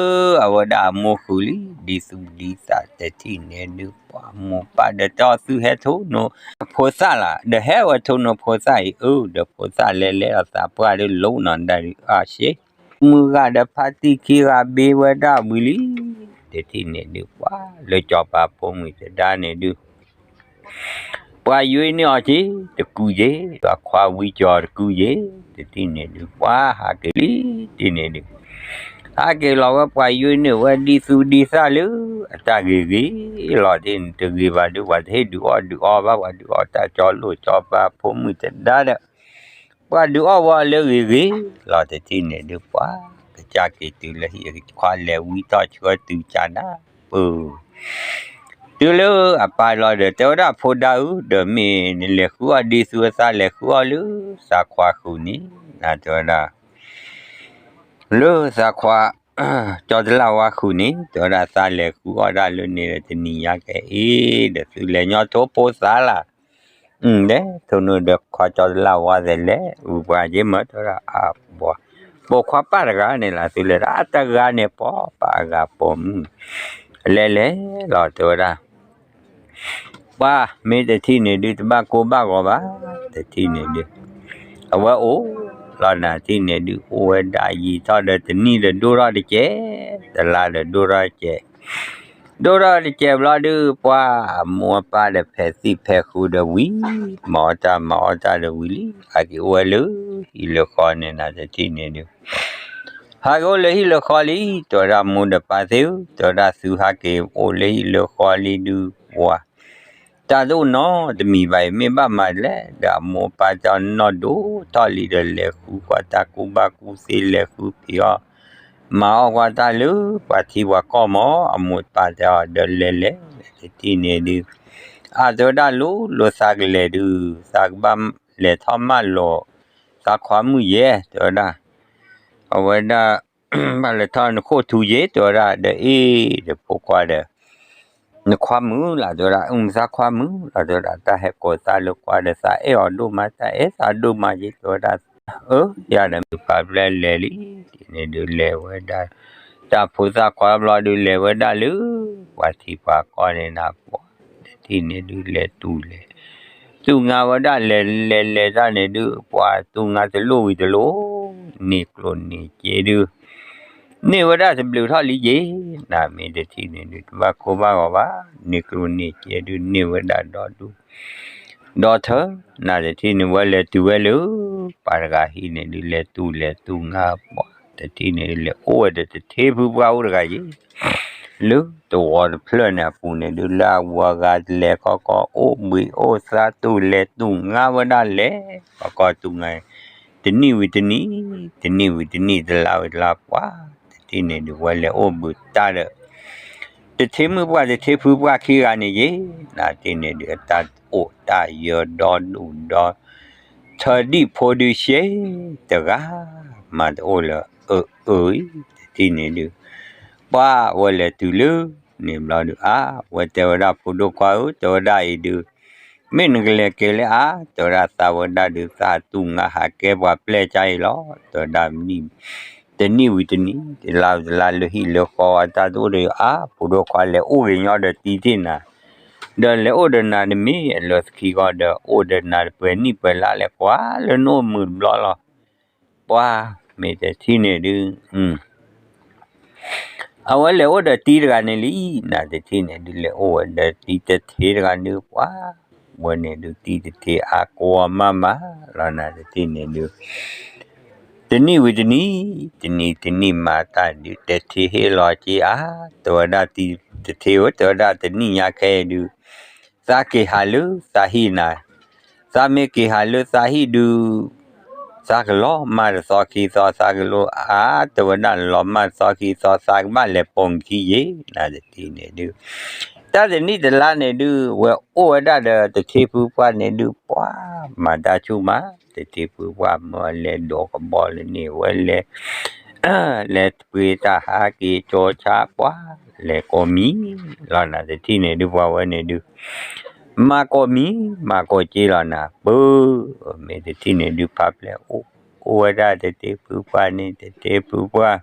အဝဲဒၣ်အမိၢ်ဃုာ်လံ ဒ်သူၣ်ဒ်သၣ် တထံၣ်န့ၣ်ဒုးပှၤ မိၢ်ပၢ်ဒီးတဲအီၤ သုဟဲထိၣ်နီၤဖိသၣ်လၢ ဒီးဟဲဝဲထိၣ်နီၤဖိသၣ်အံၤ အၢ ဒီးဖိသၣ်လဲၤလဲၤဒီးသးပှၢ်ဒုးလိးနီၤဒၣ်ဒုး အၡ့ မုၢ်ဂၤဒီးဖါတံၢ်ခံဂၤဘ့ဝဲဒၣ်ဝံၤလံ, တထံၣ်န့ၣ်ဒုးပှၤ လၢစီၤပၤဖိမုၣ်သဒါန့ၣ်ဒုး ပှၤယွ့န့ၢ်အီၤက့ၤတကူးယဲ, ပှၤခွါဝံကီၤတကူးယဲ, တထံၣ်န့ၣ်ဒုး ပှၤဟးက့ၤလံ, တထံၣ်န့ၣ်ဒုး ဟးက့ၤလီၤဝဲ ပှၤယွ့န့ၢ်ဝဲဒ်သူၣ်ဒ်သၣ်လၢ အတၢ်ဂ့ၤဂ့ၤလီၤ တထံၣ်န့ၣ် တဂ့ၤဘၣ်ဒုး ပှၤတဟ့ၣ်ဒုးအီၣ်ဒုးအီဘၣ် ပှၤဒုးအီၣ်တၢ်ကၠီလိာ် စီၤပၤဖိမုၣ်သဒါဒီး ပှၤဒုးအီၣ်ဝဲလၢဂ့ၤဂ့ၤလီၤ တထံၣ်န့ၣ်ဒုး ပှၤကစၢ်က့ၤတုၤလၢဟံၣ်ခွါလဲၤဝံထီၣ်ဆှၢတုၤကၢ်နၢ်ပၢၢ် တုၤလၢအပၢ်လီၤဒီး တဲဝဲဒၣ် ဖိဒါဧၢ ဒီးမ့ၢ်နလဲၤဃုအီၣ်ဒ်သူၣ်အသးလဲၤဃုအီၣ်လၢသးခွါဃုာ်န့ၣ် နၤတဲဝဲဒၣ် လၢသးခွါ ကၠီတလၢ်ဝါဃုာ်န့ၣ် တဲဝဲဒၣ် သးလဲၤဃုအီၣ်ဒၣ်လၢန့ၣ်ဒီးတနံၤညါကဲအ့ၣ် ဒီးသုလဲၤညီထိၣ်ဖိသၣ်လၢ် ဒီးထိၣ်နုာ်ဒီးခွါကၠီတလၢ်ဝါသဲးလဲၤ ဝံၤပှၤက့မၢတဲဝဲဒၣ် အဘီ ပိာ်ခွါပၢ်တဂၤန့ၣ်လၢသုလဲၤဒၣ် အတဂၤန့ၣ် ပှၤပၢ်အဂၤပိာ်မုၣ် လဲၤလဲၤလီၤ တဲဝဲဒၣ် ပှၤမ့ၢ်တထံၣ်န့ၣ်ဒုး တဘၣ်ကိၢ်ဘၣ်ဂီၤဘၣ် တထံၣ်န့ၣ်ဒုး အဝဲအိၣ်လီၤ နၤတထံၣ်န့ၣ်ဒုး အိၣ်ဝဲဒၣ်ယံာ်ထီၣ်ဒီးတနံၣ်ဒီးဒိၣ်ထီၣ်တကဲး တလါဒီးဒိၣ်ထီၣ်တကဲး ဒိၣ်ထီၣ်တကဲးဘျီဒုး ပှၤအမိၢ်အပၢ်ဒီးဖဲးသံၣ်ဖဲးဃုာ်ဒီးဝံၤ မၤအီၣ်တၢ်မၤအီၣ်တၢ်ဒီးဝံၤလံ ဟးက့ၤအိၣ်ဝဲလၢဟံၣ်လၢဃီန့ၣ် နၤတထံၣ်န့ၣ်ဒုး ဟးက့ၤအိၣ်လၢဟံၣ်လၢဃီလံ တဲဝဲဒၣ် မိၢ်ဒီးပၢ်သ့ၣ်ဧၢ တဲဝဲဒၣ်သုဟးက့ၤအိၣ်လၢဟံၣ်လၢဃီလံဒုး ပှၤ တၢ်တအိၣ်နီတမံၤဘၣ်အံၤ မ့ၢ်ဘၣ်မၤဒ်လဲၣ် ဒီးအမိၢ်အပၢ်တၢ်နီၢ်ဒိၣ်ထီၣ်လံဒီး လဲၤဃုကွၢ်တၢ်ကူၣ်ဘၣ်ကူၣ်သ့ လဲၤဃုဖံးအီၣ် မၤအီၣ်ကွၢ်တၢ်လၢပှၤထံပှၤကီၢ်မး အမိၢ်ပၢ်တဲအီၤဒီးလဲၤလဲၤ တထံၣ်န့ၣ်ဒုး အါတဲဝဲဒၣ် လိၤလိၤသးကလဲၤဒုး သးကဘၣ်လဲၤထီၣ်မၢလီၤ သးခွါမုၣ်ယဲ တဲဝဲဒၣ် အဝဲဒၣ် ဘၣ်လဲၤထီၣ်နခိၣ်ထူယဲ တဲဝဲဒၣ် ဒီးအ့ၣ်ဒီးဖိခွါဒီး နခွါမုၣ်လီၤ တဲဝဲဒၣ် အုၣ်သးခွါမုၣ်လီၤ တဲဝဲဒၣ် တၢ်ဟဲကိးသးလၢကွၢ်ဒီး သးအဲၣ်အီၤဒိၣ်မး တၢ်အဲၣ်သးဒိၣ်မးယဲ တဲဝဲဒၣ် အၢ ယၤဒီးမုၢ်ဖးဖျဲၣ်လဲၤလံ တထံၣ်န့ၣ်ဒုးလဲၤဝဲဒၣ် တၢ်ဖိသၣ်ခွါဘျီဒုးလဲၤဝဲဒၣ်လၢ ပှၤထံပှၤကီၢ်န့ၣ်နၤပှၤ တထံၣ်န့ၣ်ဒုးလဲၤတူၢ်လဲၤ တူၢ်ငါဝဲဒၣ်လဲၤလဲၤလဲၤတၢ်န့ၣ်ဒုး ပှၤတူၢ်ငါတလိၣ်ဝံၤတလိၣ် န့ၢ်ကျိၣ်န့ၢ်စ့ဒုး န့ၢ်ဝဲဒၣ်တဘျုးထီၣ်လံယဲ နမ့ၢ်တထံၣ်န့ၣ်ဒုး တဘၣ်ကိၢ်ဘၣ်ဂီၤဘၣ် န့ၢ်ကျိၣ်န့ၢ်စ့ဒုး န့ၢ်ဝဲဒၣ်ဒီဒူၣ် ဒီထၢ နတထံၣ်န့ၣ် ဝဲလဲၤတုၤဝဲလၢ ပှၤတဂၤဟံၣ်န့ၣ်ဒုး လဲၤတူၢ်လဲၤတူၢ်ငါပှၤ တထံၣ်န့ၣ်ဒုး လဲၤအိၣ်ဝဲဒီးတထ့ဖုပှၢ်အိၣ်တဂၤယဲ လၢတဝီတဖျၢၣ်န့ၣ်အပူၤန့ၣ်ဒုး လၢအဝၤဂၤတလဲၤခီခီ အိၣ်ဘှံးအိၣ်သါ တူၢ်လဲၤတူၢ်ငါဝဲဒၣ်လဲၤ ခီခီတူၢ်ငါ တနံၣ်ဝံၤတနံၣ် တနံၣ်ဝံၤတနံၣ် တလါဝံၤတလါပှၤ တထံၣ်န့ၣ်ဒုး ဝဲလဲၤအိၣ်ဘှံးတၢ်ဒီး တထ့မုၣ်ပှၢ်တထ့ဖုပှၢ်ခံဂၤန့ၣ်ယဲ နတထံၣ်န့ၣ်ဒုး အတၢ်အိၣ်တၢ်ယၢၤဒီဒူၣ်ဒီ ထၢဒံၣ်ဖိဒုးရှဲ တဂၤ မၤတအိၣ်လၢအအၢအံၤ တထံၣ်န့ၣ်ဒုး ပှၤဝဲလဲၤတုၤလၢန့ၣ်ဘျီဒုး အါ ဝဲတဲဝဲဒၣ် ဖိဒိၣ်ခွါဧၢ တဲဝဲဒၣ်အံၤဒုး မ့ၢ်နကလဲၤက့ၤလၢအါ တဲဝဲဒၣ် သးဝဲဒၣ်ဒုး သးတူၢ်ငါဟးကဲပှၤပျဲၢ်ကါအံၤလီၤ တဲဝဲဒၣ် တနံၣ်ဝံၤတနံၣ် တလါဝံၤတလါ လၢဟံၣ်လၢဃီအတၢ်တအိၣ်ဒီး အါ ဖိဒိၣ်ခွါလဲၤအိၣ်က့ၤညီဒီးတံၤတ့ၢ်နၤ ဒီးလဲၤအိၣ်ဒီးနၤတမ့ၢ်အလၢသခံဂီၢ်ဒီး အိၣ်ဒီးနၤတပှဲၤနံၣ်ပှဲၤလါလဲၣ် ကွၢ်လၢနအိၣ်မုာ်တဘျီလီၤ ပှၤမ့ၢ်တထံၣ်န့ၣ်ဒုး အဝဲလဲၤအိၣ်ဒီးတံၤတဂၤန့ၣ်လံ နတထံၣ်န့ၣ်ဒုး လဲၤအိၣ်ဝဲဒီးတံၤတထ့တဂၤန့ၣ် ပှၤ ဝဲန့ၣ်ဒုး တံၤတထ့အါကိးမးမးလီၤ နတထံၣ်န့ၣ်ဒုး တနံၣ်ဝံၤတနံၣ်, တနံၣ်တနံၣ်မၤတၢ်ဒုး တထ့ဟ့ၣ်လီၤက့ၤအါ, တဲဝဲဒၣ်တထ့ဧၢ, တဲဝဲဒၣ်တနံၣ်ညါခဲအံၤဒုး သးက့ၤဟးလၢသးဟံၣ်နၤ, သးမ့ၢ်က့ၤဟးလၢသးဟံၣ်ဒုး သးကလီၤမၢ်တသီခံသီ သးကလီၤအါ, တဲဝဲဒၣ်လီၤမၢ်တသီခံသီ သးကဘၣ်လဲၤပိာ်ခံယ့ၣ် နၤတထံၣ်န့ၣ်ဒုး တၢ်တနံၣ်တလါန့ၣ်ဒုး ဝဲအိၣ်ဝဲဒၣ်ဒီးတထ့ဖုပှၢ်န့ၣ်ဒုး ပှၤမၤတၢ်ဆူၣ်မး, တထ့ဖုပှၢ်မၢလဲၤဒိးကဘီလၢန့ၣ် ဝဲလဲၤ လဲၤပှ့ၤတၢ်ဟးက့ၤကၠီၤဆါပှၤ လဲၤကိးမံၤလီၤ နၤတထံၣ်န့ၣ်ဒုး ပှၤဝဲန့ၣ်ဒုး မၤကိးမံၤ မၤကိးက့လီၤနၤ ပၢ်, မ့ၢ်တထံၣ်န့ၣ်ဒုး ဖးဖျဲးအိၣ် အိၣ်ဝဲဒၣ်တထ့ဖုပှၢ်န့ၣ် တထ့ဖုပှၢ်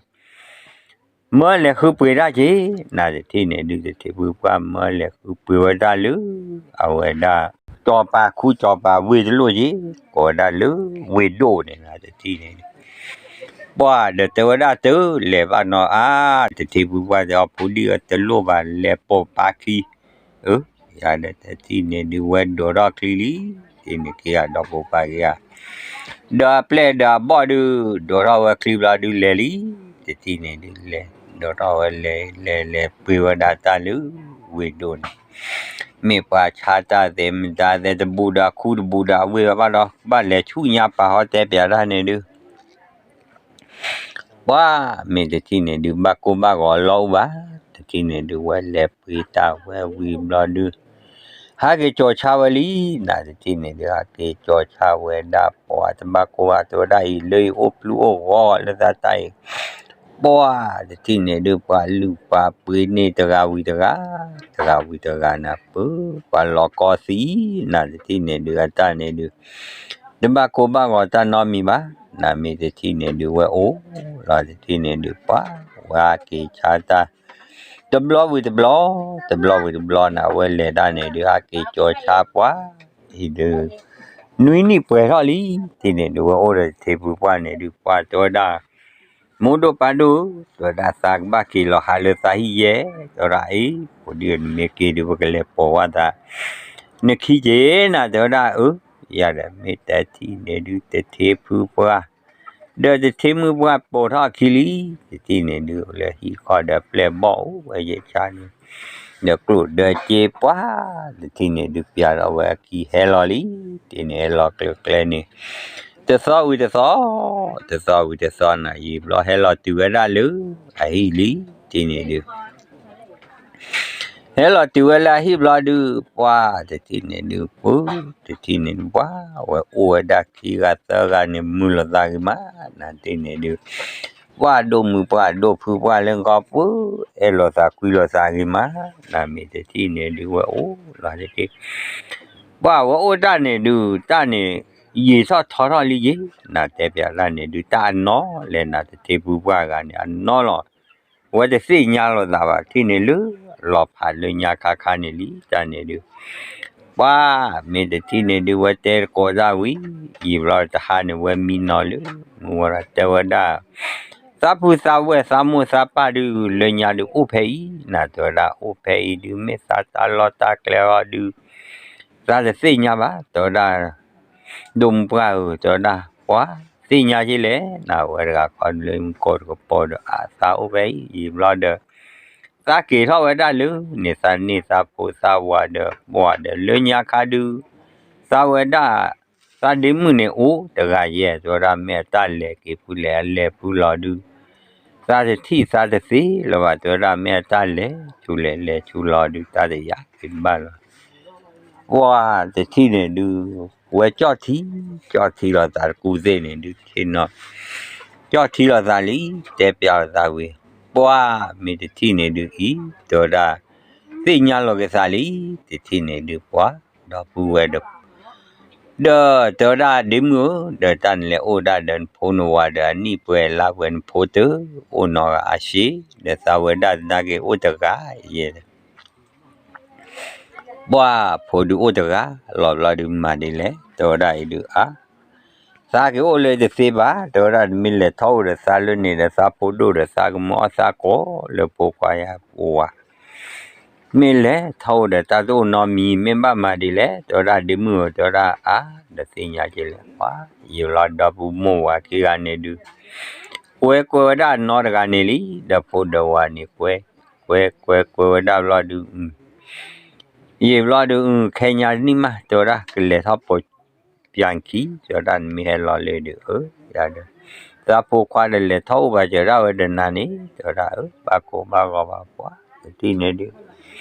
မၢလဲၤဃုပှ့ၤတၢ်က့ၤ နၤတထံၣ်န့ၣ်ဒုး တထ့ဖုပှၢ်မၢလဲၤဃုပှ့ၤဝဲဒၣ်လၢ အဝဲဒၣ် ကၠီၤပၤခူ ကၠီၤပၤဝ့ၢ်တလိၣ်က့ၤ ကိးဝဲဒၣ်လၢဝ့ၢ်ဒိၣ်န့ၣ် နၤတထံၣ်န့ၣ်ဒုး ပှၤဒီးတဲဝဲဒၣ်တၢ်လဲၤဘၣ်နီၤအါ, တထ့ဖုပှၢ်တဲအီၤ ဖိဒံၣ်ဧၢ တလိၣ်ဘၣ် လဲၤပိာ်ပာ်ခံ ဧၢ, ယၤဒီးတထံၣ်န့ၣ်ဒုး ဝဲဒိးထီၣ်ချံလံ, တထံၣ်န့ၣ်က့ၤဂၤဒီးပိာ်ပာ်က့ၤဂၤ ဒီးအပျဲၢ်ဒီးအဘီၣ်ဒုး ဒိးထီၣ်ဝဲချံဘျီဒုးလဲၤလံ, တထံၣ်န့ၣ်ဒုးလဲၤ ဒိးထီၣ်ဝဲလဲၤ လဲၤလဲၤပှ့ၤဝဲဒၣ်တၢ်လၢ ဝ့ၢ်ဒိၣ်န့ၣ် မ့ၢ်ပှၤဆါတၢ်သ့ၣ်မတၤသ့ၣ် တဘူးဒီးခူတဘူးဒီးအဝ့ၢ်ဘၣ်ဒီး ဘၣ်လဲၤဆူညါပာ်ဟီတဲပၠးတၢ်န့ၣ်ဒုး ပှၤမ့ၢ်တထံၣ်န့ၣ်ဒုး ဘၣ်ကိၢ်ဘၣ်ဂီၤလီၤအိၣ်ဘၣ်, တထံၣ်န့ၣ်ဒုး ဝဲလဲၤပှ့ၤတၢ်ဝဲဝံၤဘျီဒုး ဟးက့ၤကၠီၤဆါဝဲလံ, နၤတထံၣ်န့ၣ်ဒုး ဟးက့ၤကၠီၤဆါဝဲဒၣ် ပှၤတဘၣ်ကိၢ်ဘၣ် တဲဝဲဒၣ်အံၤ လၢအံၤအိၣ်ပျုၢ်အိၣ်ဂီၤလၢသးတၢ်အံၤ ပှၤတထံၣ်န့ၣ်ဒုး ပှၤလုၢ်ပှၤပှ့ၤန့ၢ်တဂၤဝံၤတဂၤ, တဂၤဝံၤတဂၤနၤ ပၢ် ပှၤလီၤကီသံ, နၤတထံၣ်န့ၣ်ဒုး အတၢ်န့ၣ်ဒုး တဘၣ်ကိၢ်ဘၣ်ဂီၤတၢ်နီတမံၤဘၣ်, နၤမ့ၢ်တထံၣ်န့ၣ်ဒုး ဝဲအိၣ်လီၤ တထံၣ်န့ၣ်ဒုး ပှၤဝဲဟးက့ၤဆါတၢ် တဘျီဝံၤတဘျီ, တဘျီဝံၤတဘျီနၤ ဝဲလဲၤတၢ်န့ၣ်ဒုး ဟးက့ၤကၠီၤဆါပှၤ အံၤဒုး နွံနံၣ်ပှဲၤထီၣ်လံ, တထံၣ်န့ၣ်ဒုး ဝဲအိၣ်ဒီးတထံၣ်ဖုပှၢ်န့ၣ်ဒုး ပှၤတဲဝဲဒၣ် မိၢ်ဒိၣ်ပၢ်ဒိၣ်, တဲဝဲဒၣ် သးကဘၣ်က့ၤလီၤဟးလၢသးဟံၣ်ယဲၢ်, တဲဝဲဒၣ်အံၤ ဖိဒံၣ်ဧၢ နမ့ၢ်က့ၤဒုး ပကလဲၤပိာ်ဝဲသး နခံက့ၤနၤ, တဲဝဲဒၣ်အၢ, ယၤဒီးမ့ၢ်တထံၣ်န့ၣ်ဒုး တထံၣ်ဖုပှၢ် ဒီးတထံၣ်မုၣ်ပှၢ်ပိာ်ထီၣ်အခံလံ, တထံၣ်န့ၣ်ဒုး လၢဟံၣ်ဃီဒီးပျဲၢ်ဘီၣ်အိၣ်ဝဲယဲၢ်ဆါန့ၣ်, ဒီးကျိၣ်ဒီးစ့ပှၢ်, တထံၣ်န့ၣ်ဒုး ပျဲၢ်ထီၣ်ဝဲအခံဟဲလီၤလံ, တထံၣ်န့ၣ်ဟဲလီၤကျၢၤကျဲန့ၣ်, တသီဝံၤတသီ, တသီဝံၤတသီနၤ ယံာ်ဘျီဟဲလီၤတုၤဝဲဒၣ်လၢ အဟံၣ်လံ, တထံၣ်န့ၣ်ဒုး ဟဲလီၤတုၤဝဲလၢအဟံၣ်ဘျီဒုး ပှၤတထံၣ်န့ၣ်ဒုး ပှၤတထံၣ်န့ၣ်ဒုး ပှၤဝဲအိၣ်ဝဲဒၣ်ခံဂၤသၢဂၤန့ၣ် မုာ်လိာ်သးဂ့ၤမး, နၤတထံၣ်န့ၣ်ဒုး ပှၤဒိၣ်မုၢ်ပှၢ်ဒိၣ်ဖုပှၢ်လၢဂီၢ် ပှၤအဲၣ်လိာ်သးကွံလိာ်သးဂ့ၤမး, နၤမ့ၢ်တထံၣ်န့ၣ်ဒုး ဝဲအိၣ်လီၤတက့ၢ် ပှၤဝဲအိၣ်တၢ်န့ၣ်ဒုး တၢ်န့ၣ် ယံာ်ထီၣ်ထီထီၣ်လံယ့ၢ်, နၤတဲပၠးတၢ်န့ၣ်ဒုး တၢ်အနီၢ်လဲၣ် နၤတထံၣ်ဖုပှၢ်ဂၤန့ၣ် အနီၢ်လီၤ ဝဲတသ့ၣ်ညါလိာ်သးဘၣ် ထံၣ်န့ၣ်လၢ လီၤဖးလၢညါခါခါန့ၣ်လံ တၢ်န့ၣ်ဒုး ပှၤမ့ၢ်တထံၣ်န့ၣ်ဒုး ဝဲတဲတကိးတၢ်ဝံၤ ယံာ်ဘျီတဟါန့ၣ် ဝဲမံနီၤလၢ မုၢ်ဝဲဒီးတဲဝဲဒၣ် သးဖုသးဝဲၢ်သးမိၢ်သးပၢ်ဒုး လၢညါဒုးအိၣ်ဖဲအံၤ နၤတဲဝဲဒၣ် အိၣ်ဖဲအံၤဒုး မ့ၢ်သးတၢ်လီၢ်တၢ်ကျဲအီၤဒုး သးတသ့ၣ်ညါဘၣ် တဲဝဲဒၣ် ဒိၣ်မုၢ်ပှၢ်ဧၢ တဲဝဲဒၣ် ပှၤသ့ၣ်ညါက့လဲၣ် နၤဝဲတဂၤခီဒုးလၢမူကီၢ်တကပီၤဒီး အသးအိၣ်ဖဲအံၤ ယံာ်ဘျီဒီး သးက့ၤထီၣ်ဝဲဒၣ်လၢန့ၣ် သးန့ၢ်သးဖိသးဝၤဒီး ပှၤဒီးလၢညါခါဒုး သးဝဲဒၣ် သးဒ့မုၣ်န့ၣ်အိၣ်တဂၤယဲၢ် တဲဝဲဒၣ် မ့ၢ်အတၢ်လဲၤက့ၤဖုလဲၣ်အလဲၤဖုလီၤဒုး သးတထံၣ်သးတသ့လၢၤဘၣ် တဲဝဲဒၣ် မ့ၢ်အတၢ်လဲၤဆူလဲၣ်လဲၤဆူလီၤဒုး တၢ်တယာ်က့ၤဘၣ်လီၤ ပှၤတထံၣ်န့ၣ်ဒုး ဝဲကၠီၣ်ထံ ကၠီၣ်ထံလီၤသးတကူသ့ၣ်န့ၣ်ဒုး ထံၣ်နီၤ ကၠီၣ်ထံလီၤသးလံ တဲပၠးလီၤသးဝံၤ ပှၤမ့ၢ်တထံၣ်န့ၣ်ဒုးအံၤ တဲဝဲဒၣ် သ့ၣ်ညါလီၤက့ၤသးလံ တထံၣ်န့ၣ်ဒုးပှၤ ဒီပုၢ်ဝဲၢ်ဒီး ဒီးတဲဝဲဒၣ်ဒ့မုၣ်ဧၢ ဒီးတၢ်နလဲၤအိၣ်ဒၣ်ဒီးနဖိနဝၤဒီးအနံၣ်ပှဲၤလါပှဲၤနဖိတအိၣ်နီတဂၤအရှဲ ဒီးသးဝဲဒၣ်သနာ်က့အိၣ်တဂၤယဲၢ် ပှၤဖိဒုးအိၣ်တဂၤ လီၤဘျီဒုးမၤဒ်လဲၣ် တဲဝဲဒၣ်အံၤဒုးအါ သးက့ၤအိၣ်လၢတသ့ဘၣ် တဲဝဲဒၣ်တမ့ၢ်လဲၤထီၣ်အိၣ်ဒီးသးလၢန့ၣ်ဒီးသးဖိဒိၣ်ဒီးသးကမၢအီၣ်သးကိးလၢဖိခွါယၤ ပဝၤ မ့ၢ်လဲၤထီၣ်အိၣ်ဒီးတၢ်တအိၣ်နီတမံၤ မ့ၢ်ဘၣ်မၤဒ်လဲၣ်, တဲဝဲဒၣ်ဒ့မုၣ်ဧၢ, တဲဝဲဒၣ်အါ ဒီးသ့ၣ်ညါက့ၤလဲၣ်, ပှၤ ယံာ်လီၤဒီပုၢ်မိၢ်ဝၤခံဂၤန့ၣ်ဒုး ကွဲကွဲဝဲဒၣ်နီတဂၤန့ၣ်လံ, ဒီးဖိဒီးဝၤန့ၣ်ကွဲ, ကွဲကွဲကွဲဝဲဒၣ်ဘျီဒုး ယံာ်ဘျီဒုး ခဲညါတနံၣ်မး တဲဝဲဒၣ် ကလဲၤထီၣ်ပိာ်ပၠးခံ, တဲဝဲဒၣ်နမ့ၢ်ဟဲလီၤလၢဒုး အၢ ယၤဒီး သးဖိခွါဒီးလဲၤထီၣ်အိၣ်ဘၣ်စၢၤဒၣ်ဝဲဒီးနၤန့ၣ် တဲဝဲဒၣ် အၢ ဘၣ်ကိၢ်ဘၣ်ဂီၤဘၣ်ပှၤ တထံၣ်န့ၣ်ဒုး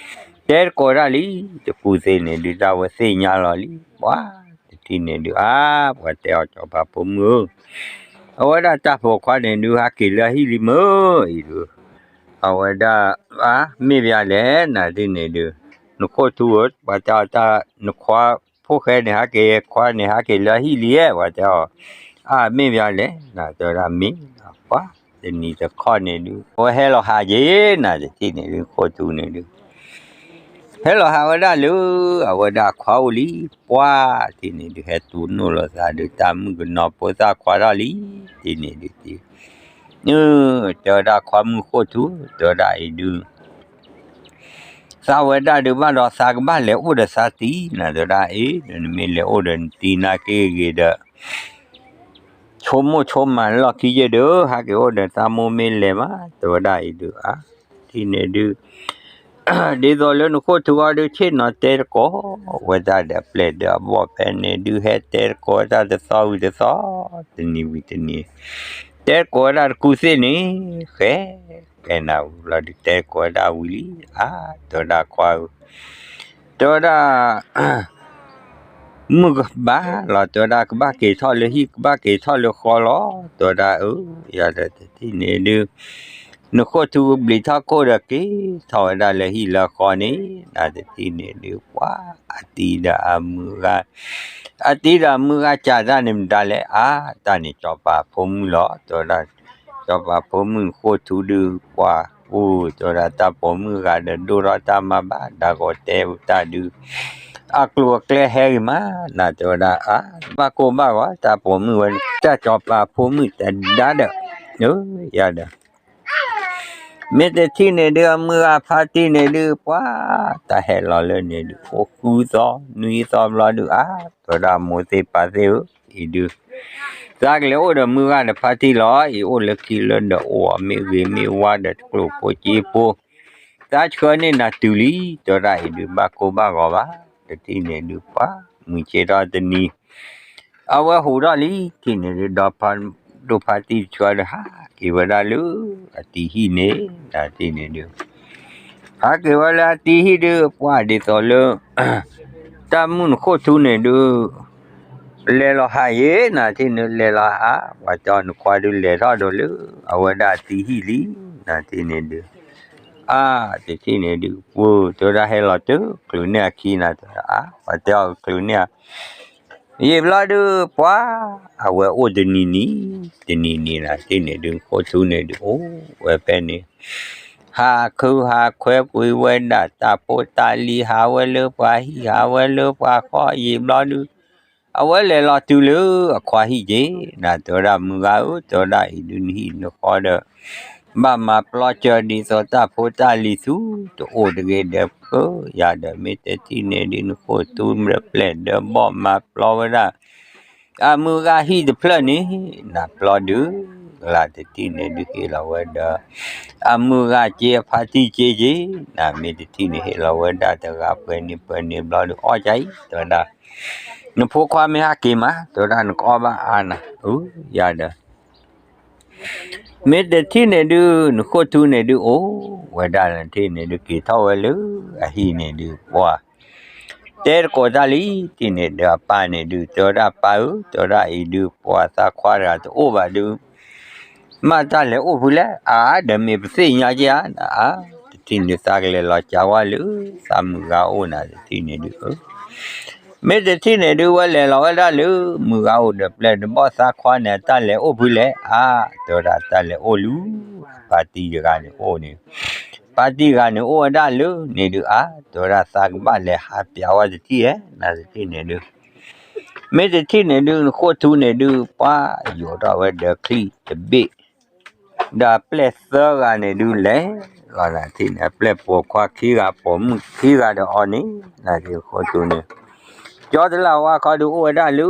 တဲတကိးဒၣ်လံ, တကူၣ်သ့န့ၣ်ဒုး တၢ်ဝဲသ့ၣ်ညါလီၤလံ, ပှၤ တထံၣ်န့ၣ်ဒုး အါ ပှၤတဲအီၤ စီၤပၤဖိမုၣ်ဧၢ, အဝဲဒၣ်တၢ်ဖိခွါန့ၣ်ဒုး ဟးက့ၤလၢအဟံၣ်လံမ့ၢ်အံၤဒုး အဝဲဒၣ် အါ မ့ၢ်ဘၣ်လဲၣ် နၤတထံၣ်န့ၣ်ဒုး နခိၣ်ထူဧၢ ပှၤတဲအီၤတၢ် နခွါဖိၣ်ဃဲန့ၣ် ဟးက့ၤခွါန့ၣ် ဟးက့ၤလၢအဟံၣ်လံဧါ ပှၤတဲအီၤ, အါ မ့ၢ်ဘၣ်လဲၣ် နၤတဲဝဲဒၣ်မ့ၢ် ပှၤ တနံၤတခီန့ၣ်ဒုး အဝဲဟဲလီၤဟးက့ၤ နၤတထံၣ်န့ၣ်ဒုး ခိၣ်ထူန့ၣ်ဒုး ဟဲလီၤဟးဝဲဒၣ်လၢ အဝဲဒၣ်အခွါအိၣ်လံ, ပှၤ တထံၣ်န့ၣ်ဒုး ဟဲတူၢ်နီၣ်လိာ်သးဒုး တၢ်မုၣ်ကနီၤဖိသၣ်ခွါထီၣ်လံ, တထံၣ်န့ၣ်ဒုး တဲဝဲဒၣ်ခွါမုၣ်ခိၣ်ထူ တဲဝဲဒၣ်အံၤဒုး သးဝဲဒၣ်ဒုးဘၣ်ဒီး သးကဘၣ်လဲၤအိၣ်ဒီးသးတံၤ နၤတဲဝဲဒၣ်အံၤ နမ့ၢ်လဲၤအိၣ်ဒီးနတံၤနာ်က့ဂ့ၤဒီး ဆိကမိၣ်ဆိကမးလီၢ်ခံယဲၢ်ဒီး ဟးက့ၤအိၣ်ဒီးသးမိၢ်မ့ၢ်လဲၤမး တဲဝဲဒၣ်အံၤဒုး အါ တထံၣ်န့ၣ်ဒုး ဒ်သိးလၢနခိၣ်ထူအီၤဒုး ဆ့ၣ်နီၤတဲတကိးဝဲဒၣ်ဒီးအပျဲၢ်ဒီးအဘီၣ်ဖဲန့ၣ်ဒုး ဟဲတဲတကိးဝဲဒၣ်တသီဝံၤတသီ တနံၤဝံၤတနံၤ တဲတကိးဝဲဒၣ်တကူၣ်သ့ၣ်န့ၣ် ဃဲ ကဲနၤဝံၤလီၤဒုး တဲတကိးဝဲဒၣ်ဝံၤလံ အါ တဲဝဲဒၣ်ခွါဧၢ တဲဝဲဒၣ် မုၢ်ကဘၣ်လီၤ တဲဝဲဒၣ် ကဘၣ်က့ၤထီၣ်လၢဟံၣ် ကဘၣ်က့ၤထီၣ်လၢဃီလီၤ တဲဝဲဒၣ်အၢ ယၤဒီးတထံၣ်န့ၣ်ဒုး နခိၣ်ထူကဘျံးထီၣ်ခိၣ်ဒီးက့ၤထီၣ်ဝဲဒၣ်လၢဟံၣ်လၢဃီန့ၣ် နတထံၣ်န့ၣ်ဒုး ပှၤ အတံၤဒီးအမုၢ်ဂၤ အတံၤဒီးအမုၢ်ဂၤစံးတၢ်န့ၣ်မတၤလဲၣ် အါ တၢ်န့ၣ်စီၤပၤဖိမုၣ်လီၤ တဲဝဲဒၣ် စီၤပၤဖိမုၣ်နခိၣ်ထူဒုး ပှၤ အိၣ် တဲဝဲဒၣ်တၢ်ပိာ်မုၣ်ဂၤဒီးဒိၣ်ထီၣ်တၢ်မၤဘၣ် ဒၣ်ဂီၤတဲတၢ်ဒုး အကျိၤအကျဲဟဲဂ့ၤမး နၤတဲဝဲဒၣ် အါ ဘၣ်ကိၢ်ဘၣ်ဂီၤ တၢ်ပိာ်မုၣ်ဝဲ တၢ်စီၤပၤဖိမုၣ်တဒါဒီး ယၤဒီး မ့ၢ်တထံၣ်န့ၣ်ဒုး အမုၢ်ဂၤဖါတံၢ်န့ၣ်ဒုး ပှၤ တၢ်ဟဲလီၤလၢန့ၣ်ဒုး အိၣ်ဃုသီ နွံသီဘျီဒုး အါ တဲဝဲဒၣ်မိၢ်သ့ၣ်ပၢ်သ့ၣ်ဧၢ အံၤဒုး သးကလဲၤအိၣ်ဒီးမုၢ်ဂၤဒီးဖါတံၢ်လီၤ အံၤအိၣ်လၢခံလၢဒီးအိၣ်အီၤမ့ၢ်ဂ့ၤမ့ၢ်ဝါဒီးတကျိၤဖိစ့ဖိ သးဆှၢန့ၢ်နၤတုၤလံ တဲဝဲဒၣ်အံၤဒုး ဘၣ်ကိၢ်ဘၣ်ဂီၤဘၣ် တထံၣ်န့ၣ်ဒုး ပှၤ မုၢ်ဆ့ၣ်ထီၣ်တနံၤ အဝဲဟူးထီၣ်လံ ထံၣ်န့ၣ်ဒုး ဒီးဖါဒိၣ်ဖါတံၢ်တဆှၢဒီး ဟးက့ၤဝဲဒၣ်လၢ အတံၤဟံၣ်န့ၣ် နၤတထံၣ်န့ၣ်ဒုး ဟးက့ၤဝဲလၢအတံၤဟံၣ်ဒုး ပှၤဒ်သိးလၢ တၢ်မုၣ်နခိၣ်ထူန့ၣ်ဒုး လဲၤလီၤဟးယဲ နၤတထံၣ်န့ၣ် လဲၤလီၤဟး ပှၤတဲအီၤနခွါဒုးလဲၤထီၣ်ဒိးလၢ အဝဲဒၣ်အတံၤဟံၣ်လံ နၤတထံၣ်န့ၣ်ဒုး အါ တထံၣ်န့ၣ်ဒုး ပှၤတဲဝဲဒၣ်ဟဲလီၤတုၤချုးန့ၢ်အခံ နၤတဲဝဲဒၣ် အါ ပှၤတဲအီၤချုးန့ၢ် ယံာ်ဘျီဒုး ပှၤ အဝဲအိၣ်တနံၤနံၤ တနံၤနံၤ နၤတထံၣ်န့ၣ်ဒုး နခိၣ်ထူန့ၣ်ဒုး အိၣ်ဝဲဖဲန့ၣ် ဟးခုဟးခွဲကွံာ်ဝဲဒၣ်တၢ်ဖိတၢ်လံၤ ဟးဝဲလၢပှၤဟံၣ် ဟးဝဲလၢပှၤဃီ ယံာ်ဘျီဒုး အဝဲလဲၤလီၤတုၤလၢအခွါဟံၣ်က့ၤ နၤတဲဝဲဒၣ်မုၢ်ဂၤဧၢ တဲဝဲဒၣ်အံၤဒုး နဟံၣ်နဃီဒီး ဘၣ်မၤပျီစၢၤဒ်သိးတၢ်ဖိတၢ်လံၤသူ တအိၣ်တဂ့ၤဒီး ပၢယၤဒီး မ့ၢ်တထံၣ်န့ၣ်ဒုး နခိၣ်ထူဒီးပျဲၢ်ဒီးဘီၣ်မၤပျီဝဲဒၣ် အမုၢ်ဂၤဟံၣ်တဖျၢၣ်န့ၣ် နၤပျီဒုး လၢတထံၣ်န့ၣ်ဒုးဟ့ၣ်လီၤဝဲဒီး အမုၢ်ဂၤက့ၤအဖါတံၢ်က့ၤက့ၤ နၤမ့ၢ်တထံၣ်န့ၣ်ဟ့ၣ်လီၤဝဲဒၣ်တဂၤပှဲၤန့ၣ်ပှဲၤန့ၣ်ဘျီဒုး အီၣ်ကၢအံၤ တဲဝဲဒၣ် နဖိခွါမ့ၢ်ဟဲက့ၤမး တဲဝဲဒၣ်နကအီၣ်ဘၣ်အါနၤ အၢ ယၤဒီး မ့ၢ်တထံၣ်န့ၣ်ဒုး နခိၣ်ထူန့ၣ်ဒုး အိၣ်ဝဲဒၣ်နထံၣ်န့ၣ်ဒုး က့ၤထီၣ်ဝဲလၢအဟံၣ်န့ၣ်ဒုး ပှၤ တဲတကိးတၢ်လံ ထံၣ်န့ၣ်ဒုးအပၢ်န့ၣ်ဒုး တဲဝဲဒၣ်ပၢ်ဧၢ တဲဝဲဒၣ်အံၤဒုး ပှၤသးခွါတဂၤတအိၣ်ဘၣ်ဒုး မ့ၢ်တၢ်လဲၤအိၣ်ဖုလဲၣ် အါ ဒီးမ့ၢ်ပသ့ၣ်ညါက့ၤဧါ နအါ တထံၣ်န့ၣ်သးကလဲၤလီၤကၢဝဲလၢ သးမုၢ်ဂၤအိၣ်နၤတထံၣ်န့ၣ်ဒုး မ့ၢ်တထံၣ်န့ၣ်ဒုး ဝဲလဲၤလီၤဝဲဒၣ်လၢ မုၢ်ဂၤအိၣ်ဒီးပျဲၢ်ဒီးဘီၣ်သးခွါန့ၣ် အတၢ်လဲၤအိၣ်ဖုလဲၣ် အါ တဲဝဲဒၣ်တၢ်လဲၤအိၣ်လၢ ပၢ်တံၢ်တဂၤန့ၣ်အိၣ်န့ၣ် ပၢ်တံၢ်တဂၤန့ၣ်အိၣ်ဝဲဒၣ်လၢန့ၣ်ဒုး အါ တဲဝဲဒၣ်သးကဘၣ်လဲၤဟးပျးဝဲတထံၣ်ဧါ နတထံၣ်န့ၣ်ဒုး မ့ၢ်တထံၣ်န့ၣ်ဒုး နခိၣ်ထူန့ၣ်ဒုး ပှၤယိးထီၣ်ဝဲဒီးချံၣ်တဘ့ၣ် ဒီးအပျဲၢ်သၢဂၤန့ၣ်ဒုး လဲၤ လီၤနၤတထံၣ်န့ၣ် အပျဲၢ်ပိာ်ခွါခံဂၤ ပိာ်မုၣ်ခံဂၤဒီးအီၤန့ၣ် နၤတထံၣ်ဃိတူန့ၣ် ကၠီတလၢ်ဝါခီဒုးအိၣ်ဝဲဒၣ်လၢ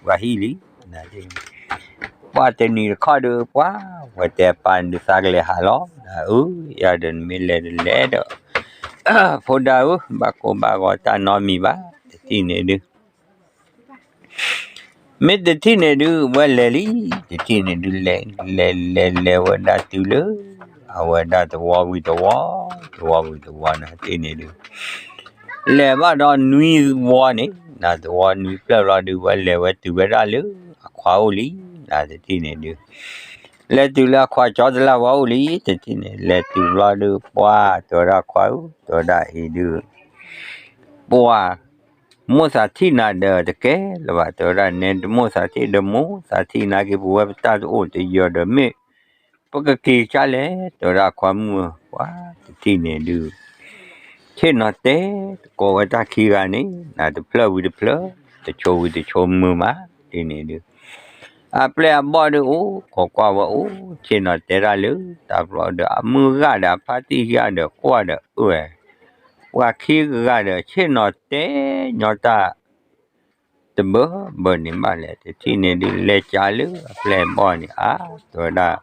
ပှၤဟံၣ်လံ နၤတထံၣ် ပှၤတနံၤတခီဒုး ပှၤဝဲတဲပၢ်န့ၣ်ဒုးသးကလဲၤဟးလီၤ နၤဧၢ ယၤဒီးနမ့ၢ်လဲၤတလဲၤဒီး ဖိဒါဧၢ ဘၣ်ကိၢ်ဘၣ်ဂီၤတၢ်နီတမံၤဘၣ် တထံၣ်န့ၣ်ဒုး မ့ၢ်တထံၣ်န့ၣ်ဒုး ဝဲလဲၤလံ တထံၣ်န့ၣ်ဒုး လဲၤလဲၤလဲၤဝဲဒၣ်တုၤလၢ အဝဲဒၣ်သဝီဝံၤသဝီ သဝီဝံၤသဝီ နၤတထံၣ်န့ၣ်ဒုး လဲၤဘၣ်ဒီးနွံဝီန့ၣ် နၤသဝီနွံဖျၢၣ်ဘျီဒုး ဝဲလဲၤဝဲတုၤဝဲဒၣ်လၢ အခွါအိၣ်လံ နၤတထံၣ်န့ၣ်ဒုး လဲၤတုၤလၢအခွါကၠီတလၢ်ဝါအိၣ်လံ တထံၣ်န့ၣ် လဲၤတုၤဘျီဒုး ပှၤတဲဝဲဒၣ်ခွါဧၢ တဲဝဲဒၣ်အံၤဒုး ပှၤ မိၣ်သးထံၣ်နၤဒီးတကဲလၢၤဘၣ် တဲဝဲဒၣ် နဲတမိၣ်သးထံၣ်ဒီးမိၣ်သးထံၣ်နၤက့ၤ ပဝဲပတၢ်တအိၣ်တယၢၤဒီးမ့ၢ် ပကက့ၤကၢ်လဲၣ် တဲဝဲဒၣ်ခွါမုၣ် ပှၤတထံၣ်န့ၣ်ဒုး ဆ့ၣ်နီၤတဲသကိးဝဲတၢ်ခံဂၤန့ၣ် နၤတဖျၢၣ်ဝံၤတဖျၢၣ် တဆိဝံၤတဆိမုာ်မး တထံၣ်န့ၣ်ဒုး အပျဲၢ်အဘီၣ်ဒုးအိၣ်ခိးကွၢ်ဝဲအိၣ် ဆ့ၣ်နီၤတဲတၢ်လၢတၢ်ဘျီဒီး အမုၢ်ဂၤဒီးအဖါတံၢ်ဂၤဒီးကွၢ်ဒီးအၢ ပှၤခံဂၤဒီး ဆ့ၣ်နီၤတဲညီတၢ် တဘၢဘၢန့ၣ်ဘၣ်လဲၣ် တထံၣ်န့ၣ်ဒုး လဲၤကၢ်လၢအပျဲၢ်အဘီၣ်န့ၣ် အါ တဲဝဲဒၣ်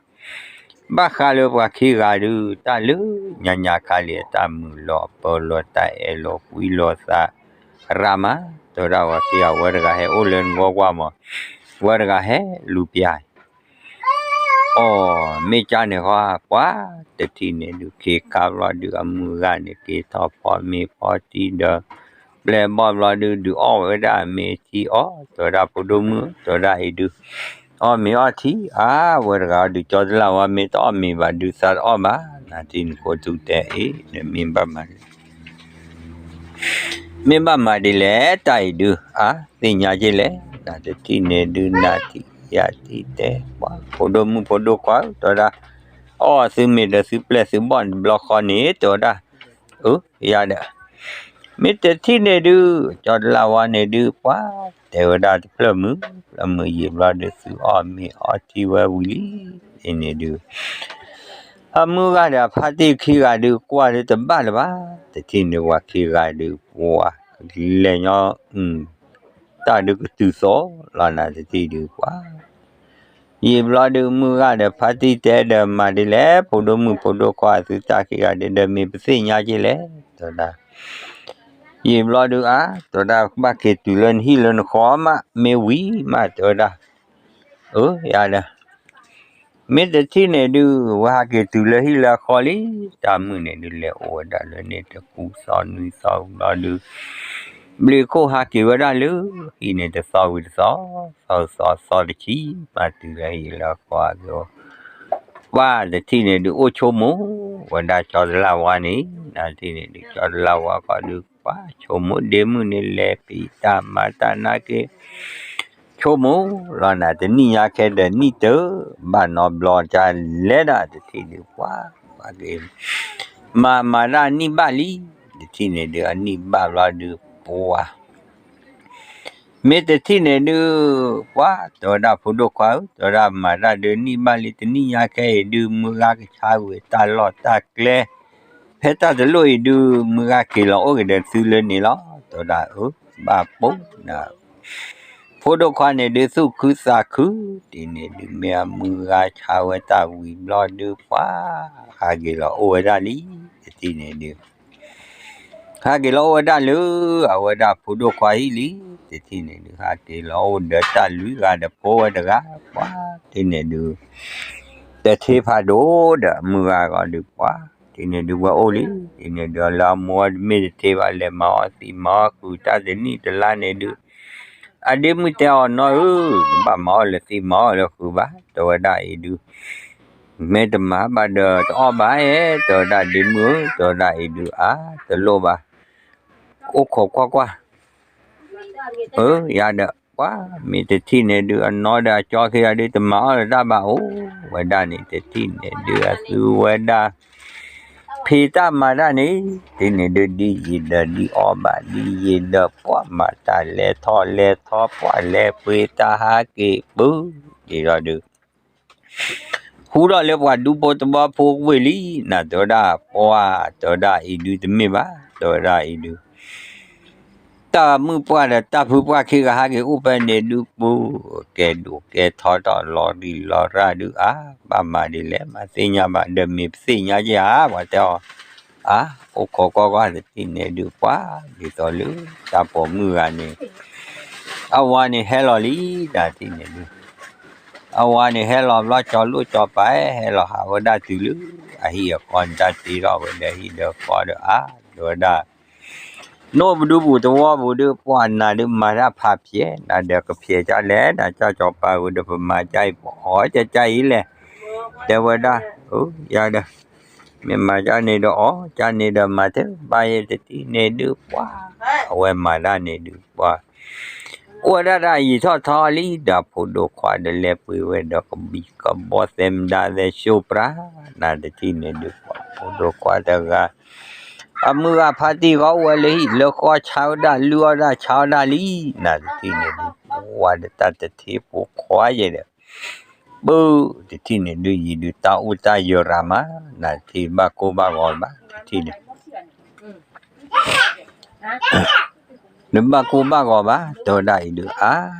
ဘၣ်ဃးလၢပှၤခံဂၤဒုး တၢ်လၢညါညါခါလံ အတၢ်မုာ်လီၤပၢၤလီၤ တၢ်အဲၣ်လီၤကွံလိာ်သး ရးမး တဲဝဲဒၣ် ပှၤခံဂၤဝဲတဂၤဟဲအိၣ်လၢနဂီၢ်ကွၢ်မး ဝဲတဂၤဟဲလူၤပျၢ် အိ မ့ၢ်ကၢ်န့ၣ်ဃီ ပှၤတထံၣ်န့ၣ်ဒုး ခ့ခါဘျီဒုး အမုၢ်ဂၤန့ၣ် က့ၤထီၣ်ဖီမ့ၤဖီထံဒီး ပျဲၢ်ဘီၣ်ဘျီဒုး ဒုးအီၣ်ဝဲဒၣ်မ့ၤထံအီၣ် တဲဝဲဒၣ် ဖိဒိၣ်မုၣ် တဲဝဲဒၣ်အံၤဒုး အီၣ်မ့ၤအီၣ်ထံ အါ ဝဲတဂၤဒုး ကၠီတလၢ်ဝါ မ့ၢ်တအီၣ်မ့ၤဘၣ်ဒုး သးတအီၣ်ဘၣ် နၤတထံၣ်န့ၣ် ခိၣ်သူတဲအ့ၣ် နမ့ၢ်ဘၣ်မၤ မ့ၢ်ဘၣ်မၤဒ်လဲၣ် တၢ်အံၤဒုး အါ သ့ၣ်ညါက့လဲၣ် နၤတထံၣ်န့ၣ်ဒုး နၤထံၣ်ယၤထံၣ်တဲ ပှၤ ဖိဒိၣ်မုၣ်ဖိဒိၣ်ခွါ တဲဝဲဒၣ် အီၣ်သုမ့ၤဒီးသုပျဲၢ်သုဘီၣ်တဘျီဃီန့ၣ် တဲဝဲဒၣ် အၢ ယၤဒီး မ့ၢ်တထံၣ်န့ၣ်ဒုး ကၠီတလၢ်ဝါန့ၣ်ဒုး ပှၤ တဲဝဲဒၣ်တဖျၢၣ်မုၢ် ဖျၢၣ်မုၢ်ယံာ်ဘျီဒုး သုအီၣ်မ့ၤအီထံဝဲဝံၤလံ န့ၣ်ဒုး အမုၢ်ဂၤဒီးအဖါတံၢ်ခံဂၤဒုး ကွၢ်ဒုးတဘၣ်လၢၤဘၣ် တထံၣ်န့ၣ် ပှၤခံဂၤဒုး ပှၤ လဲၤညီ တၢ်ဒုးကတုၤသိးလီၤ နၤတထံၣ်ဒုး ပှၤ ယံာ်ဘျီဒုး မုၢ်ဂၤဒီးဖါတံၢ်တဲဒီး မၤဒ်လဲၣ် ဖိဒိၣ်မုၣ်ဖိဒိၣ်ခွါ သုတၢ်ခံဂၤဒုး ဒီးမ့ၢ်ပသ့ၣ်ညါက့လဲၣ် တဲဝဲဒၣ် ယံာ်ဘျီဒုး အါ တဲဝဲဒၣ် ဘၣ်က့ၤတုၤလၢနဟံၣ်လၢနဃီမး မ့ၢ်ဝံၤမး တဲဝဲဒၣ် အၢ ယၤဒီး မ့ၢ်တထံၣ်န့ၣ်ဒုး ဝဲဟးက့ၤတုၤလၢဟံၣ်လၢဃီလံ တၢ်မုၢ်န့ၣ်ဒုး လဲၤအိၣ်ဝဲဒၣ်လၢန့ၣ် တကူသီနွံသီဘျီဒုး ဘျံးခိၣ်ဟးက့ၤဝဲဒၣ်လၢ ဟံၣ်န့ၣ်တသီဝံၤတသီ သီသီသီတဆံ မၤတုၤလၢဟံၣ်လၢဃီအသိး ပှၤတထံၣ်န့ၣ်ဒုး အိၣ်ဆိကမိၣ်ဝဲဒၣ်ကၠီတလၢ်ဝါန့ၣ် နၤတထံၣ်န့ၣ်ဒုး ကၠီတလၢ်ဝါခီဒုး ပှၤဆိကမိၣ်ဒ့မုၣ်န့ၣ် လဲၤဖံးတၢ်မၤတၢ်နာ်က့ ဆိကမိၣ်လီၤ နၤတနံၣ်ညါခဲဒီးနံၣ်တၢ ဘၣ်နီတဘျီတၢ်လဲၤဒၣ် တထံၣ်ဒုး ပှၤ ပှၤက့ၤ မၤမၤဒၣ်နံၣ်ဘၣ်လံ တထံၣ်န့ၣ်ဒုး အနံၣ်ဘၣ်ဘျီဒုး ပှၤ မ့ၢ်တထံၣ်န့ၣ်ဒုး ပှၤ တဲဝဲဒၣ်ဖိဒိၣ်ခွါဧၢ တဲဝဲဒၣ်မၤတၢ်ဒုးနံၣ်ဘၣ်လံ တနံၣ်ညါခဲအံၤဒုး မုၢ်ဂၤကဆါကွံာ်တၢ်လီၢ်တၢ်ကျဲ ဖဲတၢ်တလိၣ်အံၤဒုး မုၢ်ဂၤက့ၤလီၤအိၣ်က့ၤဒီးသုလၢန့ၣ်လီၤ တဲဝဲဒၣ်အၢ ဘၣ်ပိာ်နၤ ဖိဒိၣ်ခွါန့ၣ်ဒုး သူၣ်ခုသးခု တထံၣ်န့ၣ်ဒုး မ့ၢ်အမုၢ်ဂၤဆါဝဲတၢ်ဝံၤဘျီဒုး ပှၤ ဟးက့ၤလီၤအိၣ်ဝဲဒၣ်လံ တထံၣ်န့ၣ်ဒုး ဟးက့ၤလီၤအိၣ်ဝဲဒၣ်လၢ အဝဲဒၣ်ဖိဒိၣ်ခွါဟံၣ်လံ တထံၣ်န့ၣ်ဒုး ဟးက့ၤလီၤအိၣ်ဒီးတၢ်လွံၢ်ဂၤဒီးဖိဝဲတဂၤ ပှၤ တထံၣ်န့ၣ်ဒုး တထ့ဖးဒိၣ်ဒီး မုၢ်ဂၤဂီၤဒုး ပှၤ တထံၣ်န့ၣ်ဒုး ဝဲအိၣ်လံ တထံၣ်န့ၣ်ဒုး လၢအမိၢ်ဝဲတမ့ၢ်တထ့ဘၣ် လဲၤမၤအီၣ်သံးမၤအီၣ်ဃုာ်တၢ်တနံၣ်တလါန့ၣ်ဒုး အဒ့မုၣ်တဲအီၤနီၢ်ဧၢ နဘၣ်မၤအီၣ်လၢသံးမၤအီၣ်လၢဃုာ်ဘၣ် တဲဝဲဒၣ်အံၤဒုး မ့ၢ်တမၤဘၣ်ဒီးတအီၣ်ဘၣ်ဧါ တဲဝဲဒၣ်ဒ့မုၣ်ဧၢ တဲဝဲဒၣ်အံၤဒုး အါ တလိၣ်ဘၣ် အိၣ်ခိးကွၢ်ကွၢ် အၢ ယၤဒီး ပှၤ မ့ၢ်တထံၣ်န့ၣ်ဒုး အနီၢ်ဒီးအကၠီခံဂၤဒုး တမၤအီၣ်လၢၤတၢ်ဘၣ် အိၣ်ဝဲဒၣ်န့ၣ် တထံၣ်န့ၣ်ဒုး အသုဝဲဒၣ် ဖံးတၢ်မၤတၢ်န့ၣ် တထံၣ်န့ၣ်ဒုး ဒ်ယံာ်ဒီးဒ်အီၣ်ဘၣ် ဒ်ယံာ်ဒီးပှၤမၤတၢ်လဲၤထီၣ်လဲၤထီ ပှၤလဲၤပှ့ၤတၢ်ဟးက့ၤပုၢ် ဒ်ဒီးဒုး ဖှူထီၣ်လၢပှၤဒူဖိသဝီဖိဝ့ၢ်လံ, နၤတဲဝဲဒၣ် ပှၢ်တဲဝဲဒၣ်အံၤဒုးတမ့ၢ်ဘၣ်, တဲဝဲဒၣ်အံၤဒုး တၢ်မုၣ်ပှၢ်ဒီးတၢ်ဖုပှၢ်ခံဂၤဟဲက့ၤအိၣ်ဖဲန့ၣ်ဒုး ပူၤကဲဒိၣ်ကဲထီထီၣ်လီၤရံၣ်လီၤရၣ်ဒုး အါ ဘၣ်မၤဒ်လဲၣ် မၤသ့ၣ်ညါဘၣ် ဒီးမ့ၢ်ပသ့ၣ်ညါက့ၤဧါ ပှၤတဲအီၤ, အါ အိၣ်ခိးကွၢ်ကွၢ်တထံၣ်န့ၣ်ဒုး ပှၢ်ဒ်သိးလၢတၢ်ပိာ်မုၣ်ဂၤန့ၣ် အဝၤန့ၣ်ဟဲလီၤလံ နၤတထံၣ်န့ၣ်ဒုး အဝၤန့ၣ်ဟဲလီၤဘျီ ကၠီၤလိၣ်ကၠီၤပၤ ဟဲလီၤဟးဝဲဒၣ်တုၤလၢအဟံၣ်အဃီ နတၢ်တ့ထီၣ်ဝဲဒီးဟံၣ်ဒီးဃီဒီး အါ တဲဝဲဒၣ် နအိၣ်ပဒူပူၤသဝီပူၤဒုး ပှၢ်နၤဒုးမၤတၢ်ဖးဖျဲး နၤဒီးကဖျဲးကၠီလဲၣ် နၤကၠီကၠီၤပၤဝဲဒီး ပမၤကၠီအံၤ ပအီၣ်ကၠီကၠီအံၤလဲၣ် တဲဝဲဒၣ်, ယၤဒီး မ့ၢ်မၤကၠီန့ၣ်ဒီးအီၣ် ကၠီန့ၣ်ဒီးမၤတဘၣ်ယဲ တထံၣ်န့ၣ်ဒုး ပှၢ် အဝဲမၤတၢ်န့ၣ်ဒုး ပှၢ် အိၣ်ဝဲဒၣ်ဒီးယံာ်ထီၣ်ထီလံ ဒီးဖိဒိၣ်ခွါဒီးလဲၤပှ့ၤဝဲဒီးကဘံကဘီသဲမဒါသဲ ဆူပြး နၤတထံၣ်န့ၣ်ဒုး ပှၢ် ဖိဒိၣ်ခွါတဂၤ အမုၢ်ဂၤဖါတံၢ်ဂီၢ်အိၣ်ဝဲလၢဟံၣ်လၢဃီ ဆါဝဲဒၣ်လုၢ်အီၣ်ဒၣ်ဆါဝဲဒၣ်လံ နၤတထံၣ်န့ၣ်ဒုး ဝၤဒီးတၢ်တထံၣ်ဖိခွါယဲဒီး ပၢ်တထံၣ်န့ၣ်ဒုး ယံာ်ဒုးတၢ်အိၣ်တၢ်ယၢၤရၤမး နၤတထံၣ်ဘၣ်ကိၢ်ဘၣ်ဂီၤဘၣ် တထံၣ်န့ၣ် နဘၣ်ကိၢ်ဘၣ်ဂီၤဘၣ် တဲဝဲဒၣ်အံၤဒုး အါ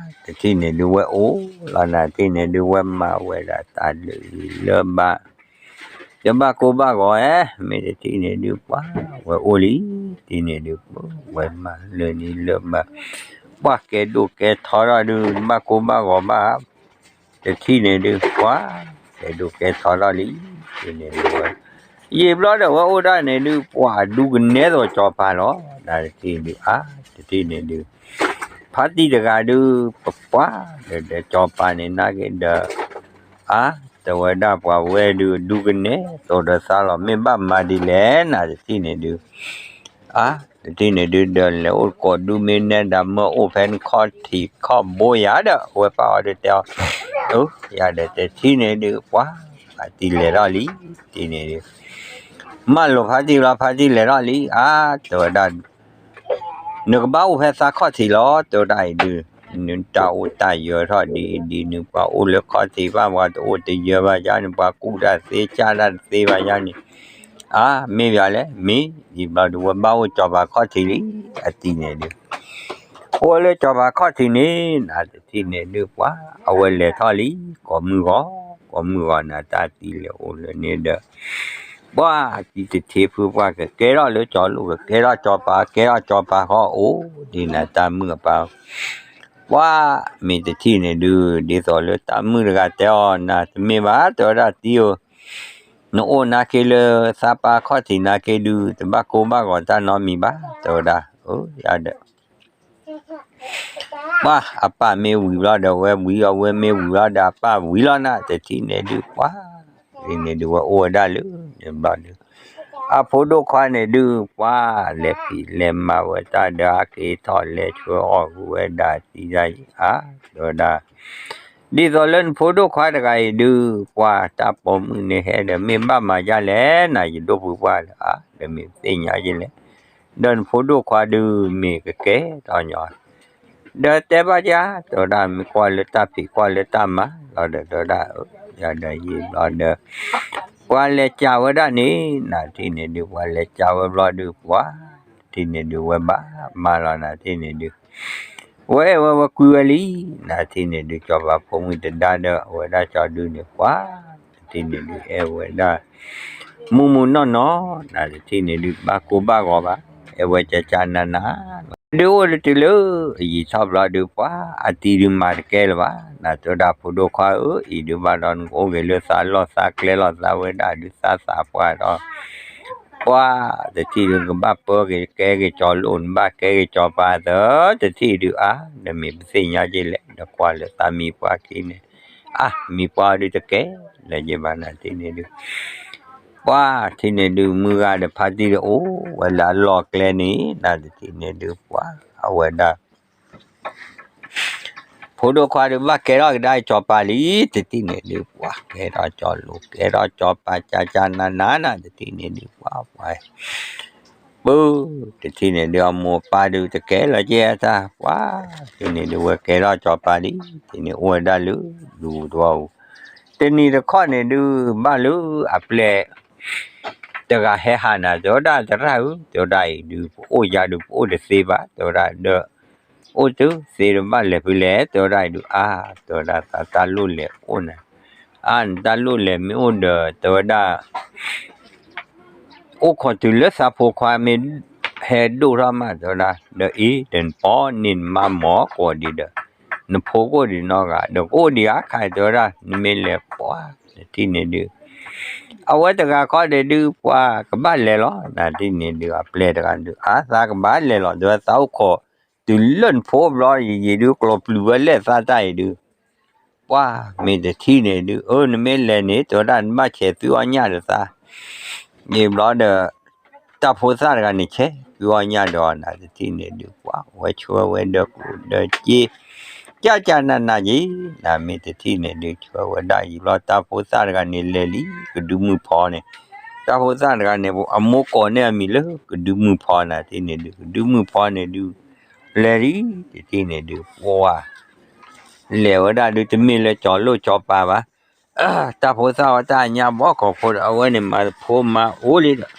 တထံၣ်န့ၣ်ဒုး ဝဲအိၣ်လီၤ နၤတထံၣ်န့ၣ်ဒုး ဝဲမၤဝဲဒၣ်တၢ်လၢလၢဘၣ် တဘၣ်ကိၢ်ဘၣ်ဂီၤဧါ မ့ၢ်တထံၣ်န့ၣ်ဒုး ပှၢ် ဝဲအိၣ်လံ တထံၣ်န့ၣ်ဒုး ဝဲမၤလၢန့ၣ်လၢဘၣ် ပှၢ်ကဲဒိၣ်ကဲထီထီၣ်ဒုး တဘၣ်ကိၢ်ဘၣ်ဂီၤဘၣ် တထံၣ်န့ၣ်ဒုး ပှၢ် ကဲဒိၣ်ကဲထီထီၣ်လံ တထံၣ်န့ၣ်ဒုး ဝဲ ယံာ်ဘျီဒီးဝဲအိၣ်ဒၣ်န့ၣ်ဒုး ပှၢ်ဒူကနဲသိးကၠီၤပၤလီၤ နၤတထံၣ်ဒုး အါ တထံၣ်န့ၣ်ဒုး ဖါတံၢ်တဂၤဒုး ပပှၢ် ဒီးကၠီၤပၤန့ၣ်နာ်က့ဒီး အါ တဲဝဲဒၣ်ပှၤဝဲဒုး ဒူကနဲသိးဒီးသးလီၤ မ့ၢ်ဘၣ်မၤဒ်လဲၣ် နၤတထံၣ်န့ၣ်ဒုး အါ တထံၣ်န့ၣ်ဒုး ဒီးလဲၤအိၣ်ကိးဒူမ့ၢ်နဲဒၣ် မၢအိၣ်ဖဲနခီၣ်ထံးခီၣ်ဘိယၤဒီး အဝဲပၢ်အီၤဒုးတဲအီၤ ယၤဒီးတထံၣ်န့ၣ်ဒုး ပှၢ် ဖါတံၢ်လဲၤထီၣ်လံ တထံၣ်န့ၣ်ဒုး မၢလိာ်ဖါတံၢ်လီၤ ဖါတံၢ်လဲၤထီၣ်လံ အါ တဲဝဲဒၣ် နကဘၣ်အိၣ်ဖဲသးခီၣ်ထံးလီၤ တဲဝဲဒၣ်အံၤဒုး နတၢ်အိၣ်တၢ်ယၢၤထီၣ်ဒ်အံၤဒ်နုၤ ပှၤအိၣ်လၢခီၣ်ထံးဘၣ် ပှၤတအိၣ်တယၢၤဘၣ်ယါန့ၣ် ပှၤကူၣ်တၢ်သ့ကၢ်တၢ်တသ့ဘၣ်ယါန့ၣ် အါ မ့ၢ်ယၤလဲၣ် မ့ၢ် ယံာ်ဘျီဒုး ဝဲဘၣ်အိၣ်ကၠီၤပၤခီၣ်ထံးလံ အတံၢ်န့ၣ်ဒုး အိၣ်လၢကၠီၤပၤခီၣ်ထံးန့ၣ် နၤတထံၣ်န့ၣ်ဒုး ပှၢ် အဝဲလဲၤထီၣ်လံ ကိးမုၢ်ဂီၤ ကိးမုၢ်ဂီၤ နၤတၢ်တံၢ်လဲၤအိၣ်လၢန့ၣ်ဒီး ပှၢ်တံၢ်တထံၣ်ဖုပှၢ် ကကဲထီၣ်လၢကၠီၤလိၣ် ကကဲထီၣ်ကၠီၤပၤ ကဲထီၣ်ကၠီၤပၤဃီအိၣ်ဒ်နၤတၢ်မုၣ်အပၢ် ပှၢ် မ့ၢ်တထံၣ်န့ၣ်ဒုး ဒ်သိးလၢတၢ်မုၣ်တဂၤတဲအီၤ နၤတမ့ၢ်ဘၣ် တဲဝဲဒၣ်တံၢ်ဧၢ, နအိၣ်နာ်က့လၢသးပၢ်ခီၣ်ထံးနာ်က့ဒုး တဘၣ်ကိၢ်ဘၣ်ဂီၤတၢ်နီတမံၤဘၣ် တဲဝဲဒၣ်, ယၤဒီး ပှၢ် အပၢ်မ့ၢ်ဝံၤဘျီဒီး ဝဲဝံၤအီၤ ဝဲမ့ၢ်ဝံၤဘျီဒီး အပၢ်ဝံၤလီၤနၤ တထံၣ်န့ၣ်ဒုး ပှၢ် တထံၣ်န့ၣ်ဒုး ဝဲအိၣ်ဝဲဒၣ်လၢန့ၣ်ဘျီဒုး အဖိဒိၣ်ခွါန့ၣ်ဒုး ပှၢ် လဲၤဖံးလဲၤမၤဝဲတၢ်ဒီး အက့ၤထီၣ်လဲၤဆှၢအီၣ်ဃုာ်ဝဲဒၣ်သံဒၣ်အံၤ အါ တဲဝဲဒၣ် ဒ်သိးလၢနဖိဒိၣ်ခွါတဂၤအံၤဒုး ပှၢ် တၢ်ပိာ်မုၣ်န့ၣ်ဟဲဒီး မ့ၢ်ဘၣ်မၤဒ်လဲၣ် နၤယဒိၣ်ဖုပှၢ်လၢ အါ ဒီးမ့ၢ်သ့ၣ်ညါယလဲၣ်, ဒီးနဖိဒိၣ်ခွါဒုး မ့ၢ်ကကဲထီၣ်ညီ ဒီးတဲဘၣ်ယၤ တဲဝဲဒၣ် မ့ၢ်ကွၢ်လၢတၢ်ဖံးကွၢ်လၢတၢ်မၤလီၤဒီး တဲဝဲဒၣ် ယၤဒီးယံာ်ဘျီဒီး ပှၤလဲၤကးဝဲဒၣ်န့ၣ် နၤတထံၣ်န့ၣ်ဒုး ပှၤလဲၤကးဝဲဘျီဒုး ပှၢ် တထံၣ်န့ၣ်ဒုး ဝဲဘၣ်မၤလီၤ နၤတထံၣ်န့ၣ်ဒုး ဝဲအဲၣ်ဝဲဝဲကွံဝဲလံ, နၤတထံၣ်န့ၣ်ဒုး ကၠီၤပၤဖိမုၣ်တဒါဒီး အဝဲဒၣ်ကၠီဒုးန့ၣ် ပှၢ် တထံၣ်န့ၣ်ဒုး အဲၣ်ဝဲဒၣ် မုၢ်မုၢ်နီၢ်နီၢ် နၤတထံၣ်န့ၣ်ဒုး ဘၣ်ကိၢ်ဘၣ်ဂီၤဘၣ် အဲၣ်ဝဲကၠၢ်ကၠၢ်နၤနၤ ဒုးအိၣ်လၢတုၤလၢ အယံာ်ထီၣ်ဘျီဒုး ပှၢ် အတံၢ်ဒုးမၤတကဲလၢၤဘၣ်, နၤတဲဝဲဒၣ်ဖိဒိၣ်ခွါဧၢ အံၤဒုးဘၣ်ဒီး နကအိၣ်ဂ့ၤလၢသးလီၢ်သးကျဲလီၤ သးဝဲဒၣ်ဒုးသးသးပှၢ်ဒီး ပှၢ် တထံၣ်ဒုး နကဘၣ်ပၢက့ၤကဲက့ၤကၠီၤလိၣ် နဘၣ်ကဲက့ၤကၠီၤပၤသၢ တထံၣ်ဒုး အါ ဒီးမ့ၢ်ပသ့ၣ်ညါက့ၤလဲၣ် ဒီးကွၢ်လၢသးမံပှၢ်ခံန့ၣ် အါ မံပှၢ်ဒုးတကဲလၢၤယဘၣ် နၤတထံၣ်န့ၣ်ဒုး ပှၢ် တထံၣ်န့ၣ်ဒုး မုၢ်ဂၤဒီးဖါတံၢ်ဒီးအိၣ်ဝဲလၢအလီၢ်ကျဲန့ၣ် နၤတထံၣ်န့ၣ်ဒုး ပှၢ် အဝဲဒၣ် ဖိဒိၣ်ခွါဒုး ဘၣ်ကဲထီၣ်ကဒါကၠီၤပၤလံ, တထံၣ်န့ၣ်ဒုး ပှၢ် ကဲထီၣ်ကၠီၤလိၣ် ကဲထီၣ်ကၠီၤပၤ ကၠၢ်ကၠၢ်နၤနၤနၤ တထံၣ်န့ၣ်ဒုး ပှၢ် ပှၢ် ပၢ် တထံၣ်န့ၣ်ဒုး အမိၢ်အပၢ်ဒုး တကဲလၢၤက့ၤအတၢ် ပှၢ် တထံၣ်န့ၣ်ဒုး ဝဲကဲထီၣ်ကၠီၤပၤလံ, တထံၣ်န့ၣ် အိၣ်ဝဲဒၣ်လၢ ဒူသဝီပူၤ တနံၤတခီန့ၣ်ဒုး ဘၣ်လၢအပျဲၢ်တဂၤဟဲဟးနၤ တဲဝဲဒၣ် သရၣ်ဧၢ တဲဝဲဒၣ်အံၤဒုး ပအိၣ်ယါဒုး ပအိၣ်တသ့ဘၣ် တဲဝဲဒၣ်ဒီး အိၣ်တသ့ဒီးဘၣ်လဲၤဖဲလဲၣ် တဲဝဲဒၣ်အံၤဒုး အါ တဲဝဲဒၣ်သးတၢ်လိၣ်လဲၤအိၣ်နၤ, အါ နတၢ်လိၣ်လဲၤမ့ၢ်အိၣ်ဒီး တဲဝဲဒၣ် အိၣ်ခိးတုၤလၢသးဖိခွါမ့ၢ်ဟဲဒိၣ်ထီၣ်မး တဲဝဲဒၣ် ဒီးအံၤဒီးနပိာ်န့ၢ်နမါမီၤကိးဒံးဒီး နဖိကအိၣ်ဒံးနီတဂၤ ဒီးကအိၣ်ဒံးအခါ တဲဝဲဒၣ် နမ့ၢ်လဲၤပှၤ နထံၣ်န့ၣ်ဒုး အဝဲတဂၤခီန့ၣ်ဒုး ပှၤကဘၣ်လဲၤလီၤ နထံၣ်န့ၣ်ဒုး အပျဲၢ်တဂၤဒုး အါ သးကဘၣ်လဲၤလီၤ တဲဝဲ သးအိၣ်ခိးတုၤလၢနဖိဘျီ ယံာ်ယံာ်ဒုး ကျိၤပျုၤဝဲလဲၣ်သးတၢ်အံၤဒုး ပှၤမ့ၢ်တထံၣ်န့ၣ်ဒုး အၢ နမ့ၢ်လဲၤန့ၣ် တဲဝဲဒၣ် နဘၣ်ဆဲးသွံၣ်အီၣ်ညၣ်ဒီးသး ယံာ်ဘျီဒီး တၢ်ဖိသၣ်တဂၤန့ၣ် ဆဲးသွံၣ်အီၣ်ညၣ်ဒီးနၤ တထံၣ်န့ၣ်ဒုး ပှၤဝဲဆှၢဝဲဒီးကျိၤဒီးစ့ ကၢ်ကၢ်နးနးယံၤ နမ့ၢ်တထံၣ်န့ၣ်ဒုး ဆှၢဝဲဒၣ်ယံၤဘျီ တၢ်ဖိသၣ်တဂၤန့ၣ်လဲၤလံ ကဒုမုၢ်ဖီန့ၣ် တၢ်ဖိသၣ်တဂၤန့ၣ် အမိၢ်ကိးန့ၢ်အမံၤလၢ ကဒုမုၢ်ဖီနၤ တထံၣ်န့ၣ်ဒုး ကဒုမုၢ်ဖီန့ၣ်ဒုး လဲၤလံ တထံၣ်န့ၣ်ဒုး ပှၤ လဲၤဝဲဒၣ်ဒုး တမ့ၢ်လၢကၠီၤလိၣ်ကၠီၤပၤဘၣ် တၢ်ဖိသၣ်ဝဲတၢ်ညါဘီကီၢ်ဖိဒီး အဝဲန့ၣ်မၤဖိမၤအိၣ်လံဒီး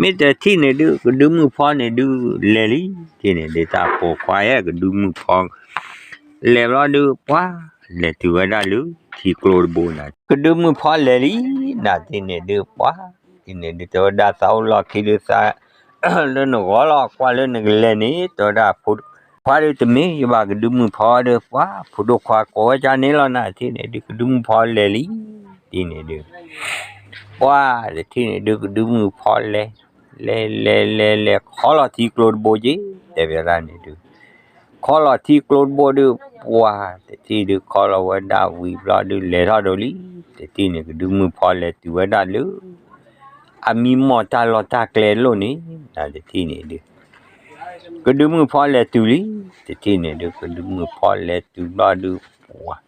မ့ၢ်တထံၣ်န့ၣ်ဒုး ကဒုမုၢ်ဖီန့ၣ်ဒုး လဲၤလံ တထံၣ်န့ၣ်ဒုး တၢ်ဖိခွါဧၢ ကဒုမုၢ်ဖီ လဲၤဘျီဒုး ပှၤ လဲၤတုၤဝဲဒၣ်လၢထံကျိတဘိနၤ ကဒုမုၢ်ဖီလဲၤလံ နထံၣ်န့ၣ်ဒုး ပှၤ တထံၣ်န့ၣ်ဒုး တဲဝဲဒၣ်သးအိၣ်လီၢ်ခံဒုးသး လၢနဂီၢ်လီၤ ကွၢ်လၢနကလဲၤန့ၣ် တဲဝဲဒၣ် ဖိခွါဒုးတမ့ၢ်ယဘၣ် ကဒုမုၢ်ဖီဒီး ပှၤ ဖိဒိၣ်ခွါကိးဝဲဒ်န့ၣ်လီၤနၤ တထံၣ်န့ၣ်ဒုး ကဒုမုၢ်ဖီလဲၤလံ တထံၣ်န့ၣ်ဒုး ပှၤ တထံၣ်န့ၣ်ဒုး ကဒုမုၢ်ဖီလဲၤ လဲၤလဲၤလဲၤလဲၤ ခီလီၤထံကျိတဘိက့ၤ တဲဘၣ်ဒၣ်န့ၣ်ဒုး ခီလီၤထံကျိတဘိဒုး ပှၤ တထံၣ်ဒုး ခီလီၤဝဲဒၣ်ဝံၤဘျီဒုး လဲၤထီၣ်ဒိလံ တထံၣ်န့ၣ် ကဒုမုၢ်ဖီလဲၤတုၤဝဲဒၣ်လၢ အမံမီၢ်တၢ်လီၢ်တၢ်ကျဲလိၣ်န့ၣ် နတထံၣ်န့ၣ်ဒုး ကဒုမုၢ်ဖီလဲၤတုၤလံ တထံၣ်န့ၣ်ဒုး ကဒုမုၢ်ဖီလဲၤတုၤဘျီဒုး ပှၤ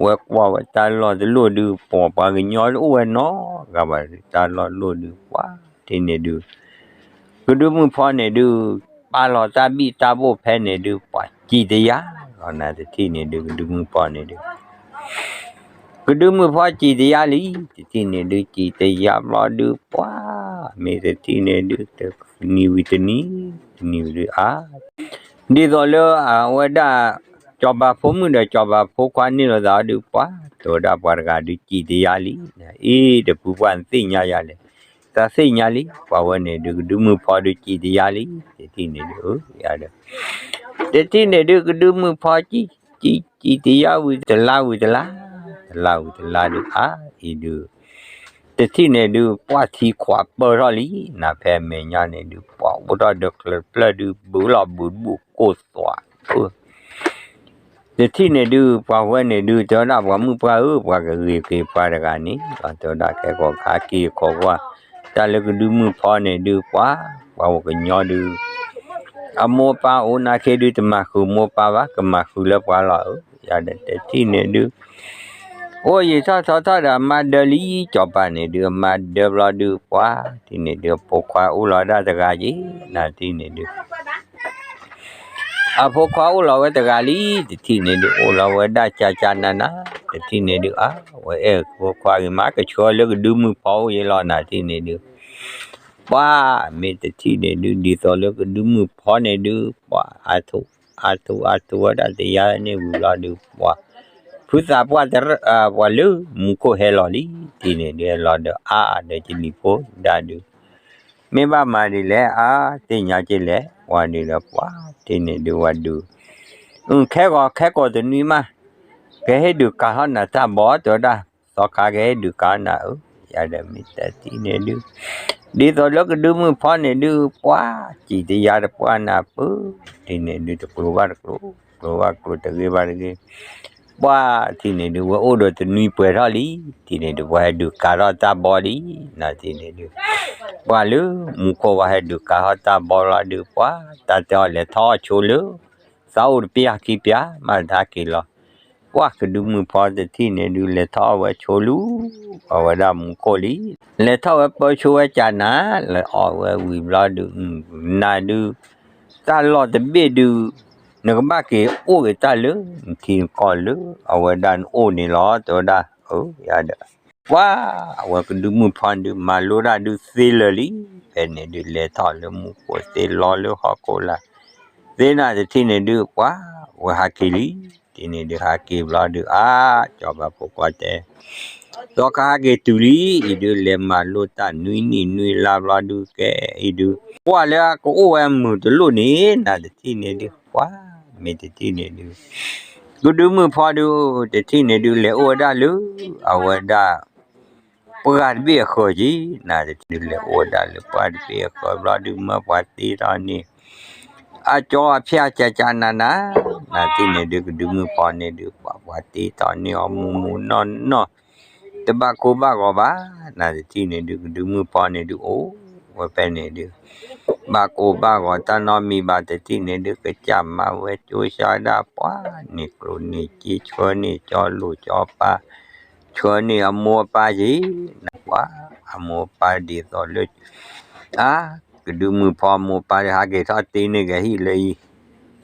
ဝဲကွၢ်ဝဲတၢ်လီၢ်တလိၣ်ဒုး ပှၤ ပှၤကညီတအိၣ်ဝဲနီတဂၤဘၣ်ဒုး တၢ်လီၢ်လိၣ်ဒုး ပှၤ တထံၣ်န့ၣ်ဒုး ကဒုမုၢ်ဖီန့ၣ်ဒုး ပာ်လီၤတၢ်ဘံၣ်တၢ်ဘိၣ်ဖဲန့ၣ်ဒုး ပှၤ စံၣ်တယါလီၤနၤ တထံၣ်န့ၣ်ဒုး ကဒုမုၢ်ဖီန့ၣ်ဒုး ကဒုမုၢ်ဖီစံၣ်တယါလံ တထံၣ်န့ၣ်ဒုး စံၣ်တယါဘျီဒုး ပှၤ မ့ၢ်တထံၣ်န့ၣ်ဒုး တနံၤဝံၤတနံၤ တနံၤဝံၤဒုး အါ ဒ်သိးလၢအဝဲဒၣ် ကၠီၤပၤဖိမုၣ်ဒီးကၠီၤပၤဖိခွါန့ၢ်လိာ်သးအီၤဒုး ပှၤ တဲဝဲဒၣ်ပှၤတဂၤဒုး စံၣ်တယါလံ အ့ တပူၤပှၢ်နသ့ၣ်ညါယၤလဲၣ် သးသ့ၣ်ညါလံ ပှၤဝဲန့ၣ်ဒုး ကဒုမုၢ်ဖီဒုး စံၣ်တယါလံ တထံၣ်န့ၣ်ဒုး ယၤဒီး တထံၣ်န့ၣ်ဒုး ကဒုမုၢ်ဖီစံၣ် စံၣ် စံၣ်တယါဝံၤ တလါဝံၤတလါ တလါဝံၤတလါဒုး အါ အံၤဒုး တထံၣ်န့ၣ်ဒုး ပှၤထံခွးပၢၢ်ထီၣ်လံ နၤဖဲမဲာ်ညါန့ၣ်ဒုး ပှၤအိၣ်ထီၣ်ဒီးချၢတဖျၢၣ်ဒုး ဘုးလီၤဘုးတဘူၣ်ကိၢ်သွး တထံၣ်န့ၣ်ဒုး ပှၤဝဲန့ၣ်ဒုး တဲဝဲဒၣ်ပှၤမုၣ်ပှၢ်ဧၢ ပှၤကဂ့ၤက့ၤပှၤတဂၤန့ၣ် တဲဝဲဒၣ်ကဲကီၢ်ခါက့ၤခိးကွၢ် တၢ်လၢကဒုမုၢ်ဖီန့ၣ်ဒုး ပှၤ ပှၤအိၣ်ကညီဒုး အမိၢ်ပၢ်အိၣ်နာ်က့ဒုး တမၤဃုာ်မိၢ်ပၢ်ဘၣ် ကမၤဃုာ်လၢပှၤလီၤဧၢ ယၤဒီးတထံၣ်န့ၣ်ဒုး အိၣ်ယံာ်ထီၣ်ထီထီၣ်ဒီးအမါဒၢလံ ကၠီၤပၤန့ၣ်ဒုး အမါဒၢဘျီဒုး ပှၤ တထံၣ်န့ၣ်ဒုး အဖိခွါအိၣ်လီၤဒၣ်တဂၤက့ၤ နၤတထံၣ်န့ၣ်ဒုး အဖိခွါအိၣ်လီၤဝဲတဂၤလံ တထံၣ်န့ၣ်ဒုး အိၣ်လီၤဝဲဒၣ်ကၢ်ကၢ်နးနး တထံၣ်န့ၣ်ဒုး အါ ဝဲအဲၣ်ဖိခွါဂ့ၤမး ကဆှၢလၢကဒုမုၢ်ဖီအိၣ်ယဲလီၤ နၤတထံၣ်န့ၣ်ဒုး ပှၤ မ့ၢ်တထံၣ်န့ၣ်ဒုး ဒ်သိးလၢကဒုမုၢ်ဖီန့ၣ်ဒုး ပှၤ အါထူး အါထူး အါထူးဝဲဒၣ်တယါန့ၣ်ဝံၤလီၤဒုး ပှၤ ဖုသးပှၢ်တရၢၣ် ပှၤလၢမူခိၣ်ဟဲလီၤလံ တထံၣ်န့ၣ်ဒုး ဟဲလီၤဒီးအါဒီးကလံၤဖိဒၣ်ဒုး မ့ၢ်ဘၣ်မၤဒ်လဲၣ် အါ သ့ၣ်ညါက့ၤလဲၣ် ပှၤဒုးဒီး ပှၤ တထံၣ်န့ၣ်ဒုး ဝဲဒုး အု ခဲဂီၤခဲကိးတနွံမး ကဟ့ၣ်ဒုးကၤထီၣ်နၤတၢ်ဘီ တဲဝဲဒၣ် သီခါကဟ့ၣ်ဒုးကၤနၤဧၢ ယၤဒီးမ့ၢ်တထံၣ်န့ၣ်ဒုး ဒ်သိးလၢကဒုမုၢ်ဖီန့ၣ်ဒုး ပှၤ စံၣ်တယါတပှၢ်နၤပၢၢ် တထံၣ်န့ၣ်ဒုး တကျိၤဘၣ်တကျိၤ ကျိၤဘၣ်ကျိၤ တဂ့ၤဘၣ်တဂ့ၤ ပှၤ တထံၣ်န့ၣ်ဒုး ဝဲအိၣ်ဒီးတနွံပှဲၤထီၣ်လံ တထံၣ်န့ၣ်ဒုး ပှၤဟဲဒုးကၤထီၣ်တၢ်ဘီလံ နၤတထံၣ်န့ၣ်ဒုး ပှၤလၢမူခိၣ်ဝဲဟဲဒုးကၤထီၣ်တၢ်ဘီလီၤဒုး ပှၤ တၢ်တဲအီၤလဲၤထီၣ်အီၣ်ဆိလၢ သးအိၣ်တပျၢ်ခံပျၢ် မၤတဟးက့ၤလီၤ ပှၤကဒုမုၢ်ဖီတထံၣ်န့ၣ်ဒုး လဲၤထီၣ်အီၣ်ဝဲဆိလူ အဝဲဒၣ်မူခိၣ်လံ လဲၤထီၣ်ဝဲပၢဆိဝဲကၢ်နၤ လဲၤအီၣ်ဝဲဝံၤဘျီဒုး နၤဒုး တၢ်လီၢ်တဘ့ၣ်ဒုး နကဘၣ်က့ၤအိၣ်က့ၤတၢ်လၢ နထံနကီၢ်လၢ အဝဲဒၣ်နအိၣ်န့ၣ်လီၤ တဲဝဲဒၣ် အၢ ယၤဒီး ပှၤ အဝဲကဒုမုၢ်ဖီဒုး မၤလိတၢ်ဒုးသ့လၢာ်လံ, ဖဲန့ၣ်ဒုး လဲၤထီၣ်လၢမူခိၣ်သ့ လီၤလၢဟီၣ်ခိၣ်လာ် သ့နၤတထံၣ်န့ၣ်ဒုး ပှၤ ဝဲဟးက့ၤလံ, တထံၣ်န့ၣ်ဒုး ဟးက့ၤဘျီဒုး အါ ကၠီၤပၤဖိခွါတဲ သီခါဟးက့ၤတုၤလံ, အံၤဒုး လဲၤမၤလိတၢ်နွံနံၣ်နွံလါဘျီဒုး ကဲအံၤဒုး ကွၢ်လၢအကအိၣ်ဝဲအမုာ်တလိၣ်န့ၣ် နၤတထံၣ်န့ၣ်ဒုး ပှၤ မ့ၢ်တထံၣ်န့ၣ်ဒုး ကဒုမုၢ်ဖီဒုး တထံၣ်န့ၣ်ဒုး လဲၤအိၣ်ဝဲဒၣ်လၢ အဝဲဒၣ် ပှၢ်တဘ့ၣ်အဃၢၤက့ၤ, နၤတထံၣ်ဒုး လဲၤအိၣ်ဝဲဒၣ်လၢပှၢ်တဘ့ၣ်အဃၢၤဘျီဒုး မၢပှၤသ့ထီၣ်န့ၣ် အကၠီအဖၠၣ်ကၠးကၠးနးနး, နၤတထံၣ်န့ၣ်ဒုး ကဒုမုၢ်ဖီန့ၣ်ဒုး ပှၤပှၤသ့ထီၣ်န့ၢ်အီၤမူမူနီၢ်နီၢ် တဘၣ်ကိၢ်ဘၣ်ဂီၤဘၣ်, နၤတထံၣ်န့ၣ်ဒုး ကဒုမုၢ်ဖီန့ၣ်ဒုး အိၣ်ဝဲဖဲန့ၣ်ဒုး ဘၣ်ကိၢ်ဘၣ်ဂီၤတၢ်နီတမံၤဘၣ်, တထံၣ်န့ၣ်ဒုး ကစၢ်မၤဝဲကၠိဆါဒၣ်ပှၤ န့ၢ်ကျိၣ်န့ၢ်စ့ ဆှၢန့ၢ်ကၠီလိာ်ကၠီပၤ ဆှၢန့ၢ်အမိၢ်အပၢ်က့ၤ, နၤပှၤ အမိၢ်အပၢ်ဒ်သိးလၢ အါ ကဒုမုၢ်ဖီအမိၢ်အပၢ်ဒုး ဟးက့ၤထီၣ်တ့န့ၢ်က့ၤဟံၣ်လၢ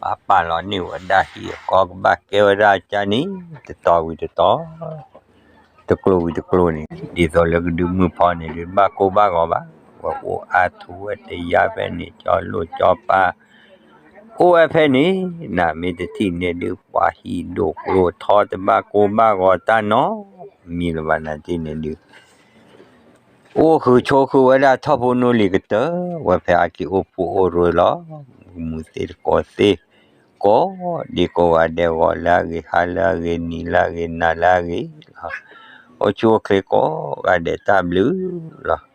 အံၤ, ပာ်လီၤန့ၢ်ဝဲဒၣ်ဟံၣ်အကီၢ် ကဘၣ်ကဲဝဲဒၣ်ကၠါန့ၣ် တတီၤဝံၤတတီၤ တကျိၤဝံၤတကျိၤန့ၣ် ဒ်သိးလၢကဒုမုၢ်ဖီန့ၣ်ဒုး ဘၣ်ကိၢ်ဘၣ်ဂီၤဘၣ်, ဝဲအိၣ်အါထူဝဲတယါဖဲန့ၣ် ကၠီလိာ်ကၠီပၤ အိၣ်ဝဲဖဲန့ၣ် နၤမ့ၢ်တထံၣ်န့ၣ်ဒုး ပှၤဟံၣ်ဒိၣ်ကျိၤထီ တဘၣ်ကိၢ်ဘၣ်ဂီၤတၢ်နီတမံၤလၢၤဘၣ် နၤတထံၣ်န့ၣ်ဒုး အိၣ်ဃုာ်ဆိးဃုာ်ဝဲဒၣ်ထီၣ်ဖိနီၢ်လံၤကတၢၢ် ဝဲဖဲအက့ၤအိၣ်ဖှိၣ်အိၣ်ရိၤလီၤ, မုၢ်သ့ၣ်တကိးသ့ၣ် ကိးဒ့ကိးဂၤဒဲး ဂီၤလၢအဂ့ၤ ဟါလၢအဂ့ၤ နံၤလၢအဂ့ၤ နၤလၢအဂ့ၤလီၤ, အိၣ်ဆူၣ်အိၣ်ချ့ကိးဂၤဒဲးတၢ်ဘျုးလီၤ.